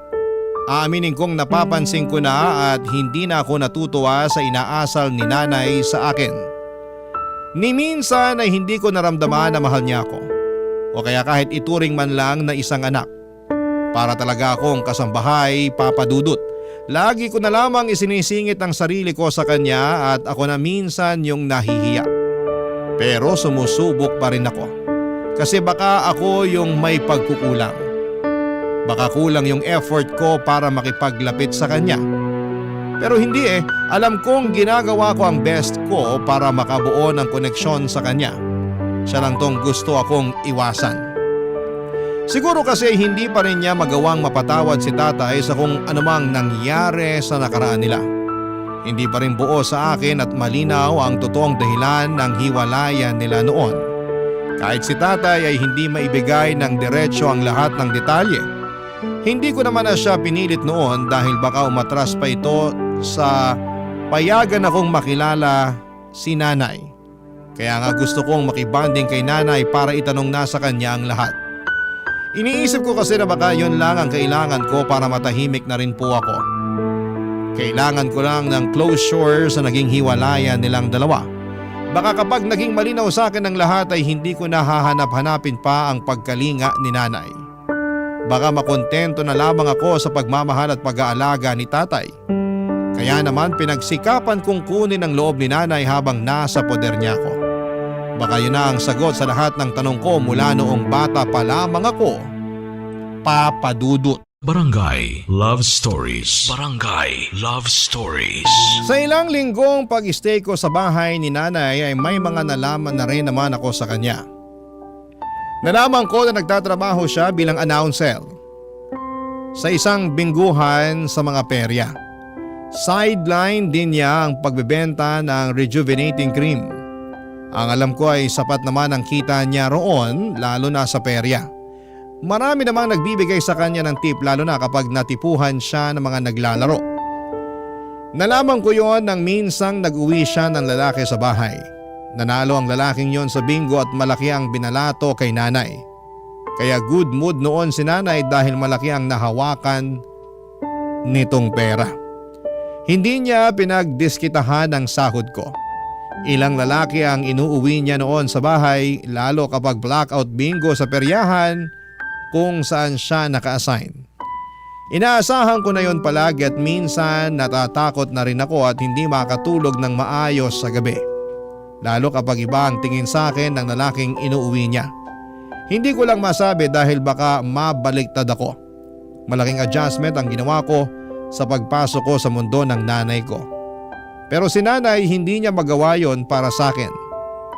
Aaminin kong napapansin ko na at hindi na ako natutuwa sa inaasal ni nanay sa akin. Ni minsan ay hindi ko naramdaman na mahal niya ako. O kaya kahit ituring man lang na isang anak. Para talaga akong kasambahay, Papa Dudut. Lagi ko na lamang isinisingit ang sarili ko sa kanya at ako na minsan yung nahihiya. Pero sumusubok pa rin ako. Kasi baka ako yung may pagkukulang. Baka kulang yung effort ko para makipaglapit sa kanya. Pero hindi alam kong ginagawa ko ang best ko para makabuo ng koneksyon sa kanya. Siya lang tong gusto akong iwasan. Siguro kasi hindi pa rin niya magawang mapatawad si tatay sa kung anumang nangyari sa nakaraan nila. Hindi pa rin buo sa akin at malinaw ang totoong dahilan ng hiwalayan nila noon. Kahit si tatay ay hindi maibigay ng diretsyo ang lahat ng detalye. Hindi ko naman na siya pinilit noon dahil baka umatras pa ito sa payagan akong makilala si nanay. Kaya nga gusto kong makibanding kay nanay para itanong na sa kanya ang lahat. Iniisip ko kasi na baka yun lang ang kailangan ko para matahimik na rin po ako. Kailangan ko lang ng closure sa naging hiwalayan nilang dalawa. Baka kapag naging malinaw sa akin ang lahat ay hindi ko nahahanap-hanapin pa ang pagkalinga ni nanay. Baka makontento na lamang ako sa pagmamahal at pag-aalaga ni tatay. Kaya naman pinagsikapan kong kunin ang loob ni nanay habang nasa poder niya ako. Baka yun na ang sagot sa lahat ng tanong ko mula noong bata pa lamang ako. Papa Dudut. Barangay Love Stories. Barangay Love Stories. Sa ilang linggong pag-stay ko sa bahay ni nanay ay may mga nalaman na rin naman ako sa kanya. Nalaman ko na nagtatrabaho siya bilang announcer sa isang bingguhan sa mga perya. Sideline din niya ang pagbebenta ng rejuvenating cream. Ang alam ko ay sapat naman ang kita niya roon lalo na sa perya. Marami namang nagbibigay sa kanya ng tip lalo na kapag natipuhan siya ng mga naglalaro. Nalaman ko yon nang minsang nag-uwi siya ng lalaki sa bahay. Nanalo ang lalaking yon sa bingo at malaki ang binalato kay nanay. Kaya good mood noon si nanay dahil malaki ang nahawakan nitong pera. Hindi niya pinagdiskitahan ang sahod ko. Ilang lalaki ang inuuwi niya noon sa bahay lalo kapag blackout bingo sa peryahan kung saan siya naka-assign. Inaasahan ko na yon palagi at minsan natatakot na rin ako at hindi makatulog ng maayos sa gabi. Lalo kapag iba ang tingin sa akin ng lalaking inuuwi niya. Hindi ko lang masabi dahil baka mabaliktad ako. Malaking adjustment ang ginawa ko sa pagpasok ko sa mundo ng nanay ko. Pero si nanay hindi niya magawa yon para sa akin.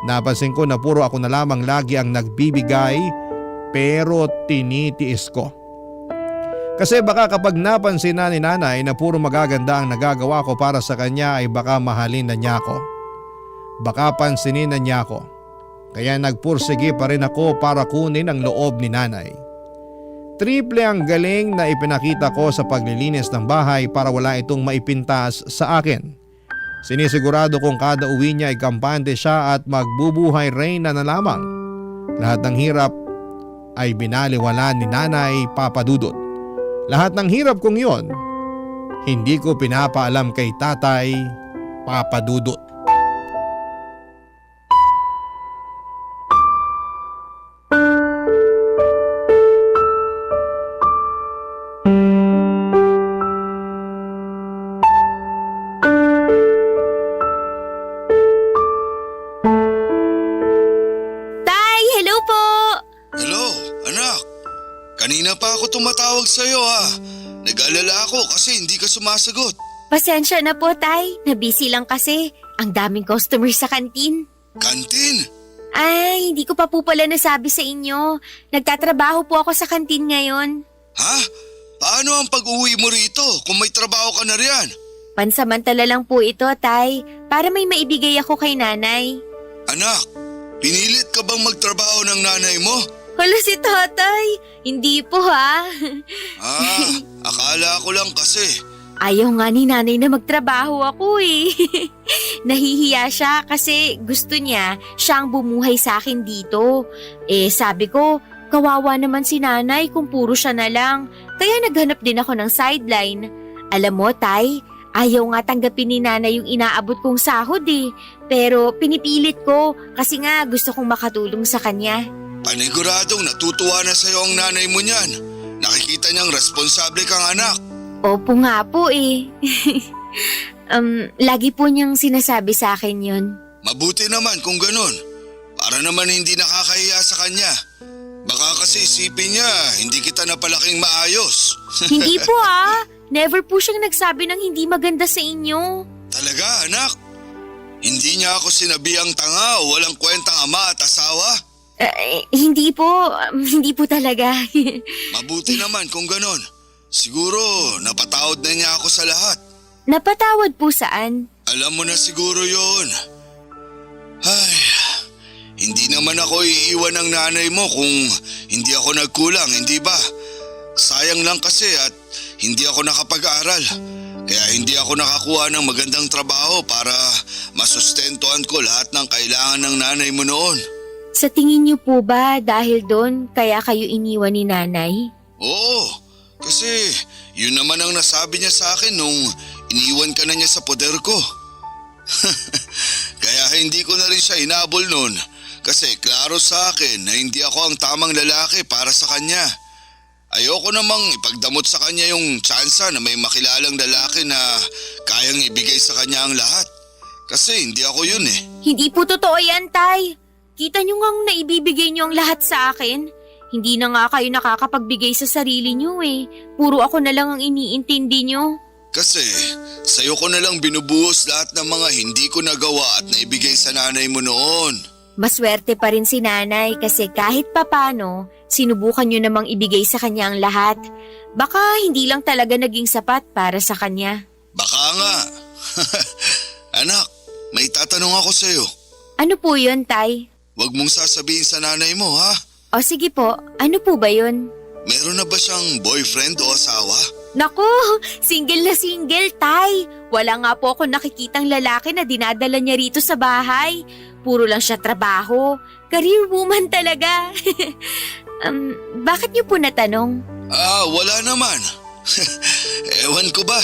Napansin ko na puro ako na lamang lagi ang nagbibigay pero tinitiis ko. Kasi baka kapag napansin na ni nanay na puro magaganda ang nagagawa ko para sa kanya ay baka mahalin na niya ako. Baka pansinin na niya ako. Kaya nagpursige pa rin ako para kunin ang loob ni nanay. Triple ang galing na ipinakita ko sa paglilinis ng bahay para wala itong maipintas sa akin. Sinisigurado kong kada uwi niya ay kampante siya at magbubuhay reyna na lamang. Lahat ng hirap ay binaliwala ni nanay Papa Dudut. Lahat ng hirap kong yon, hindi ko pinapaalam kay tatay Papa Dudut. Tumatawag sa'yo ha. Nag-alala ako kasi hindi ka sumasagot. Pasensya na po, Tay. Nabisi lang kasi. Ang daming customer sa kantin. Kantin? Ay, hindi ko pa po pala nasabi sa inyo. Nagtatrabaho po ako sa kantin ngayon. Ha? Paano ang pag-uwi mo rito kung may trabaho ka na riyan? Pansamantala lang po ito, Tay. Para may maibigay ako kay nanay. Anak, pinilit ka bang magtrabaho ng nanay mo? Hala si tatay, hindi po ha. Akala ko lang kasi. Ayaw nga ni nanay na magtrabaho ako eh. Nahihiya siya kasi gusto niya siyang bumuhay sa akin dito. Sabi ko, kawawa naman si nanay kung puro siya na lang. Kaya naghanap din ako ng sideline. Alam mo tay, ayaw nga tanggapin ni nanay yung inaabot kong sahod eh. Pero pinipilit ko kasi nga gusto kong makatulong sa kanya. Paniguradong natutuwa na sa'yo ang nanay mo niyan. Nakikita niyang responsable kang anak. Opo nga po eh. Lagi po niyang sinasabi sa akin yun. Mabuti naman kung ganun. Para naman hindi nakakahiya sa kanya. Baka kasi isipin niya, hindi kita napalaking maayos. Hindi po Never po siyang nagsabi ng hindi maganda sa inyo. Talaga anak? Hindi niya ako sinabihang tanga o walang kwentang ama at asawa? Hindi po talaga. Mabuti naman kung ganon. Siguro napatawad na niya ako sa lahat. Napatawad po saan? Alam mo na siguro yon. Ay, hindi naman ako iiwan ng nanay mo kung hindi ako nagkulang, hindi ba? Sayang lang kasi at hindi ako nakapag-aral. Kaya hindi ako nakakuha ng magandang trabaho para masustentuhan ko lahat ng kailangan ng nanay mo noon. Sa tingin niyo po ba dahil doon kaya kayo iniwan ni nanay? Oo, kasi yun naman ang nasabi niya sa akin nung iniwan ka na niya sa poder ko. Kaya hindi ko na rin siya inabol noon kasi klaro sa akin na hindi ako ang tamang lalaki para sa kanya. Ayoko namang ipagdamot sa kanya yung tsansa na may makilalang lalaki na kayang ibigay sa kanya ang lahat. Kasi hindi ako yun eh. Hindi po totoo yan, Tay. Kita nyo ngang naibibigay nyo ang lahat sa akin. Hindi na nga kayo nakakapagbigay sa sarili nyo eh. Puro ako na lang ang iniintindi nyo. Kasi sa'yo ko na lang binubuhos lahat ng mga hindi ko nagawa at naibigay sa nanay mo noon. Maswerte pa rin si nanay kasi kahit papano, sinubukan nyo namang ibigay sa kanya ang lahat. Baka hindi lang talaga naging sapat para sa kanya. Baka nga. Anak, may tatanong ako sa'yo. Ano po yun, Tay? Huwag mong sasabihin sa nanay mo, ha? O sige po, ano po ba yun? Meron na ba siyang boyfriend o asawa? Naku, single na single, Tay. Wala nga po ako nakikitang lalaki na dinadala niya rito sa bahay. Puro lang siya trabaho. Career woman talaga. Bakit niyo po natanong? Wala naman. Ewan ko ba?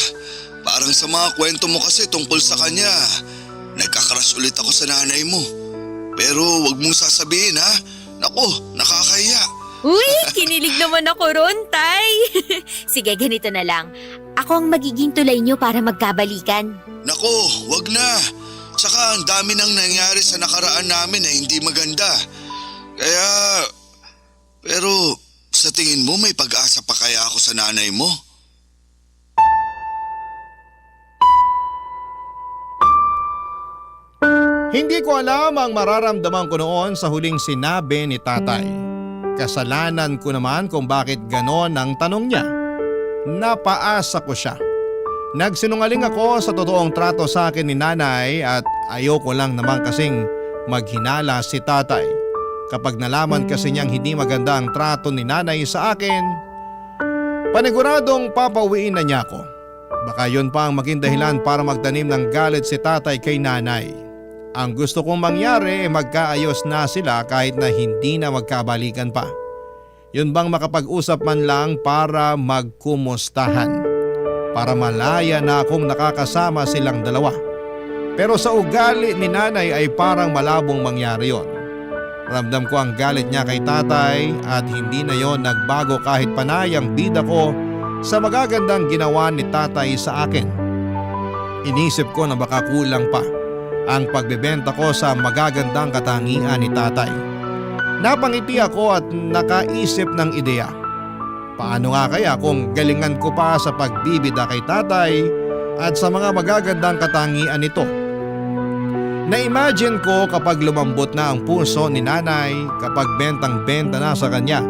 Parang sa mga kwento mo kasi tungkol sa kanya, nagkakrush ulit ako sa nanay mo. Pero wag mong sasabihin ha. Naku, nakakahiya. Uy, kinilig naman ako ron, Tay. Sige, ganito na lang. Ako ang magiging tulay niyo para magkabalikan. Naku, wag na. Tsaka ang dami nang nangyari sa nakaraan namin na hindi maganda. Kaya, pero sa tingin mo may pag-asa pa kaya ako sa nanay mo? Hindi ko alam ang mararamdaman ko noon sa huling sinabi ni tatay. Kasalanan ko naman kung bakit ganon ang tanong niya. Napaasa ko siya. Nagsinungaling ako sa totoong trato sa akin ni nanay at ayoko lang naman kasing maghinala si tatay. Kapag nalaman kasi niyang hindi maganda ang trato ni nanay sa akin, paniguradong papauwiin na niya ako. Baka yun pa ang maging dahilan para magtanim ng galit si tatay kay nanay. Ang gusto kong mangyari ay magkaayos na sila kahit na hindi na magkabalikan pa. Yun bang makapag-usap man lang para magkumustahan. Para malaya na akong nakakasama silang dalawa. Pero sa ugali ni nanay ay parang malabong mangyari yon. Ramdam ko ang galit niya kay tatay at hindi na yon nagbago kahit panay ang bida ko sa magagandang ginawa ni tatay sa akin. Inisip ko na baka kulang pa ang pagbebenta ko sa magagandang katangian ni tatay. Napangiti ako at nakaisip ng ideya. Paano nga kaya kung galingan ko pa sa pagbibida kay tatay at sa mga magagandang katangian nito? Na-imagine ko kapag lumambot na ang puso ni nanay, kapag bentang-benta na sa kanya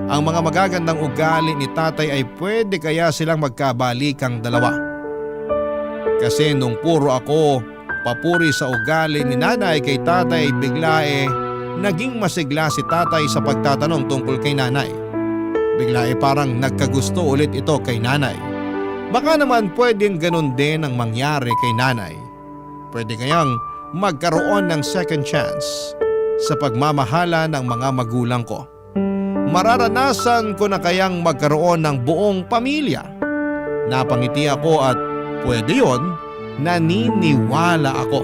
ang mga magagandang ugali ni tatay ay pwede kaya silang magkabalikang dalawa. Kasi nung puro ako papuri sa ugali ni nanay kay tatay, bigla naging masigla si tatay sa pagtatanong tungkol kay nanay. Bigla parang nagkagusto ulit ito kay nanay. Baka naman pwedeng ganun din ang mangyari kay nanay. Pwede kayang magkaroon ng second chance sa pagmamahala ng mga magulang ko. Mararanasan ko na kayang magkaroon ng buong pamilya. Napangiti ako at pwede yon, naniniwala ako.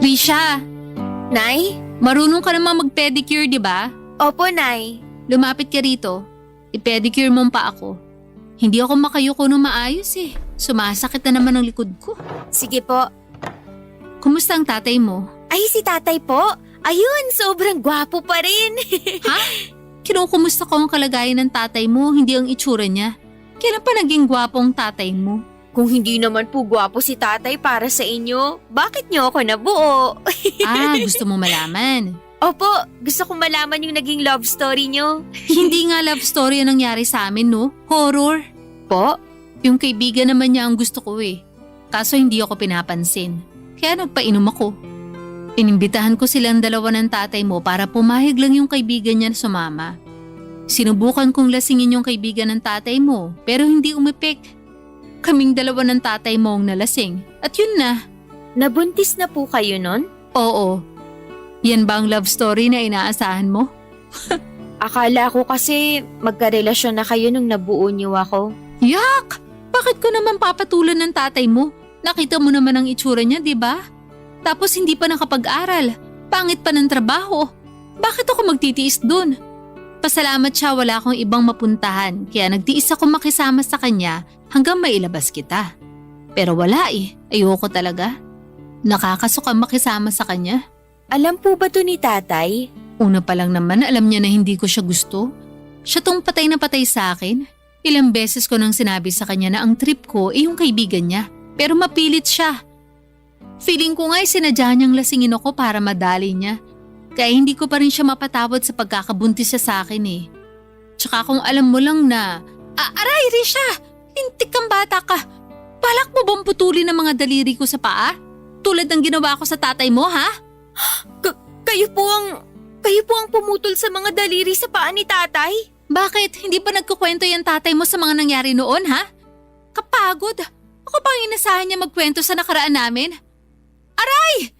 Risha, Nay? marunong ka naman mag-pedicure, di ba? Opo, Nay. Lumapit ka rito. I-pedicure mo pa ako. Hindi ako makayuko nung maayos eh. Sumasakit na naman ang likod ko. Sige po. Kumusta ang tatay mo? Ay, si tatay po. Ayun, sobrang gwapo pa rin. Ha? Kinukumusta ko ang kalagayan ng tatay mo, hindi ang itsura niya. Kailan pa naging gwapong tatay mo? Kung hindi naman po gwapo si tatay para sa inyo, bakit niyo ako nabuo? Gusto mo malaman? Opo, gusto kong malaman yung naging love story niyo. Hindi nga love story ang nangyari sa amin, no? Horror. Po? Yung kaibigan naman niya ang gusto ko eh. Kaso hindi ako pinapansin. Kaya nagpainom ako. Inimbitahan ko silang dalawa ng tatay mo para pumahig lang yung kaibigan niya na sumama. Sinubukan kong lasingin yung kaibigan ng tatay mo pero hindi umepek. kaming dalawa ng tatay mo ang nalasing. At yun na. Nabuntis na po kayo nun? Oo. Yan ba ang love story na inaasahan mo? Akala ko kasi magkarelasyon na kayo nung nabuo niyo ako. Yak! Bakit ko naman papatulan ng tatay mo? Nakita mo naman ang itsura niya, di ba? Tapos hindi pa nakapag-aral. Pangit pa ng trabaho. Bakit ako magtitiis dun? Pasalamat siya wala akong ibang mapuntahan kaya nagtiis ako makisama sa kanya hanggang mailabas kita. Pero wala eh, ayoko talaga. Nakakasuka makisama sa kanya. Alam po ba to ni tatay? Una pa lang naman alam niya na hindi ko siya gusto. Siya tong patay na patay sa akin. Ilang beses ko nang sinabi sa kanya na ang trip ko ay yung kaibigan niya. Pero mapilit siya. Feeling ko nga'y sinadya niyang lasingin ako para madali niya. Kaya hindi ko pa rin siya mapatawad sa pagkakabuntis siya sa akin eh. Tsaka kung alam mo lang na, aray Risha! Lintik kang bata ka! Balak mo bang putulin ang mga daliri ko sa paa? Tulad ng ginawa ko sa tatay mo ha? Kayo po ang pumutol sa mga daliri sa paa ni tatay? Bakit? Hindi ba nagkukwento yung tatay mo sa mga nangyari noon ha? Kapagod! Ako bang inasahan niya magkwento sa nakaraan namin? Aray!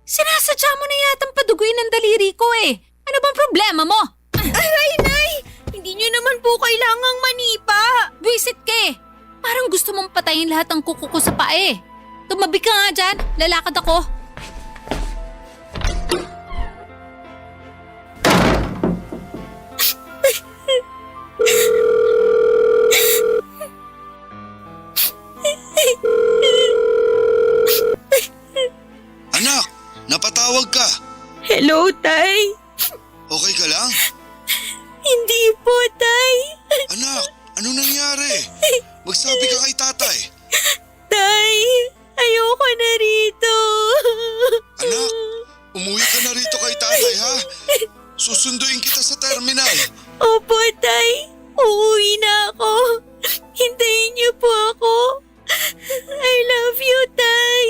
Sinasadya mo na yatang paduguin ng daliri ko eh. Ano bang problema mo? Aray, Nay! Hindi niyo naman po kailangang manipa. Buisit ka eh. Parang gusto mong patayin lahat ng kuko ko sa paa eh. Tumabi ka nga dyan. Lalakad ako. Anak, napatawag ka. Hello, Tay. Okay ka lang? Hindi po, Tay. Anak, ano nangyari? Magsabi ka kay tatay. Tay, ayoko na rito. Anak, umuwi ka na rito kay tatay ha? Susunduin kita sa terminal. Opo, Tay. Uuwi na ako. Hintayin niyo po ako. I love you, Tay.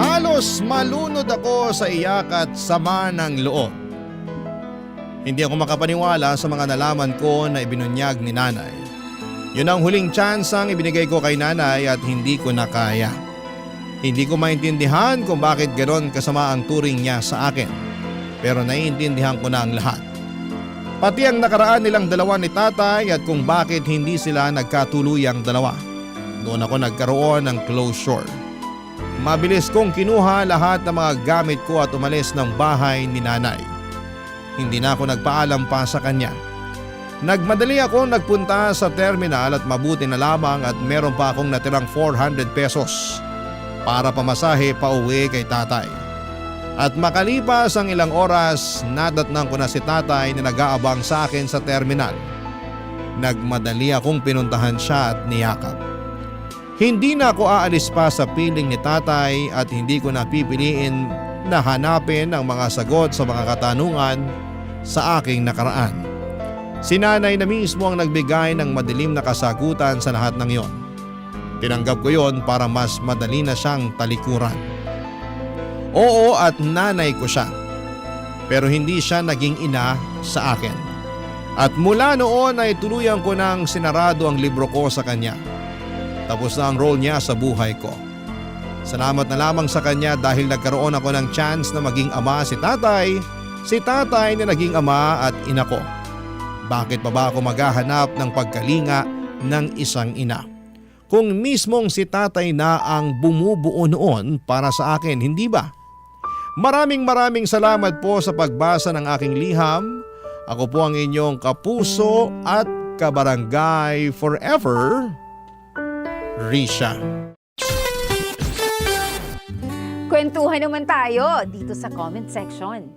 Halos malunod ako sa iyak at sama ng loob. Hindi ako makapaniwala sa mga nalaman ko na ibinunyag ni nanay. Yun ang huling chance ang ibinigay ko kay nanay at hindi ko na kaya. Hindi ko maintindihan kung bakit gano'n kasama ang turing niya sa akin. Pero naiintindihan ko na ang lahat. Pati ang nakaraan nilang dalawa ni tatay at kung bakit hindi sila nagkatuluyang dalawa. Doon ako nagkaroon ng closure. Mabilis kong kinuha lahat ng mga gamit ko at umalis ng bahay ni nanay. Hindi na ako nagpaalam pa sa kanya. Nagmadali ako nagpunta sa terminal at mabuti na lamang at meron pa akong natirang 400 pesos para pamasahe pa uwi kay tatay. At makalipas ang ilang oras, nadatnang ko na si tatay na nag-aabang sa akin sa terminal. Nagmadali akong pinuntahan siya at niyakap. Hindi na ako aalis pa sa piling ni tatay at hindi ko na pipiliin na hanapin ang mga sagot sa mga katanungan sa aking nakaraan. Si nanay na mismo ang nagbigay ng madilim na kasagutan sa lahat ng yon. Tinanggap ko yon para mas madali na siyang talikuran. Oo at nanay ko siya. Pero hindi siya naging ina sa akin. At mula noon ay tuluyan ko nang sinarado ang libro ko sa kanya. Tapos na ang role niya sa buhay ko. Salamat na lamang sa kanya dahil nagkaroon ako ng chance na maging ama si tatay na naging ama at ina ko. Bakit pa ba ako maghahanap ng pagkalinga ng isang ina? Kung mismong si tatay na ang bumubuo noon para sa akin, hindi ba? Maraming salamat po sa pagbasa ng aking liham. Ako po ang inyong kapuso at kabarangay forever, Risha. Kwentuhan naman tayo dito sa comment section.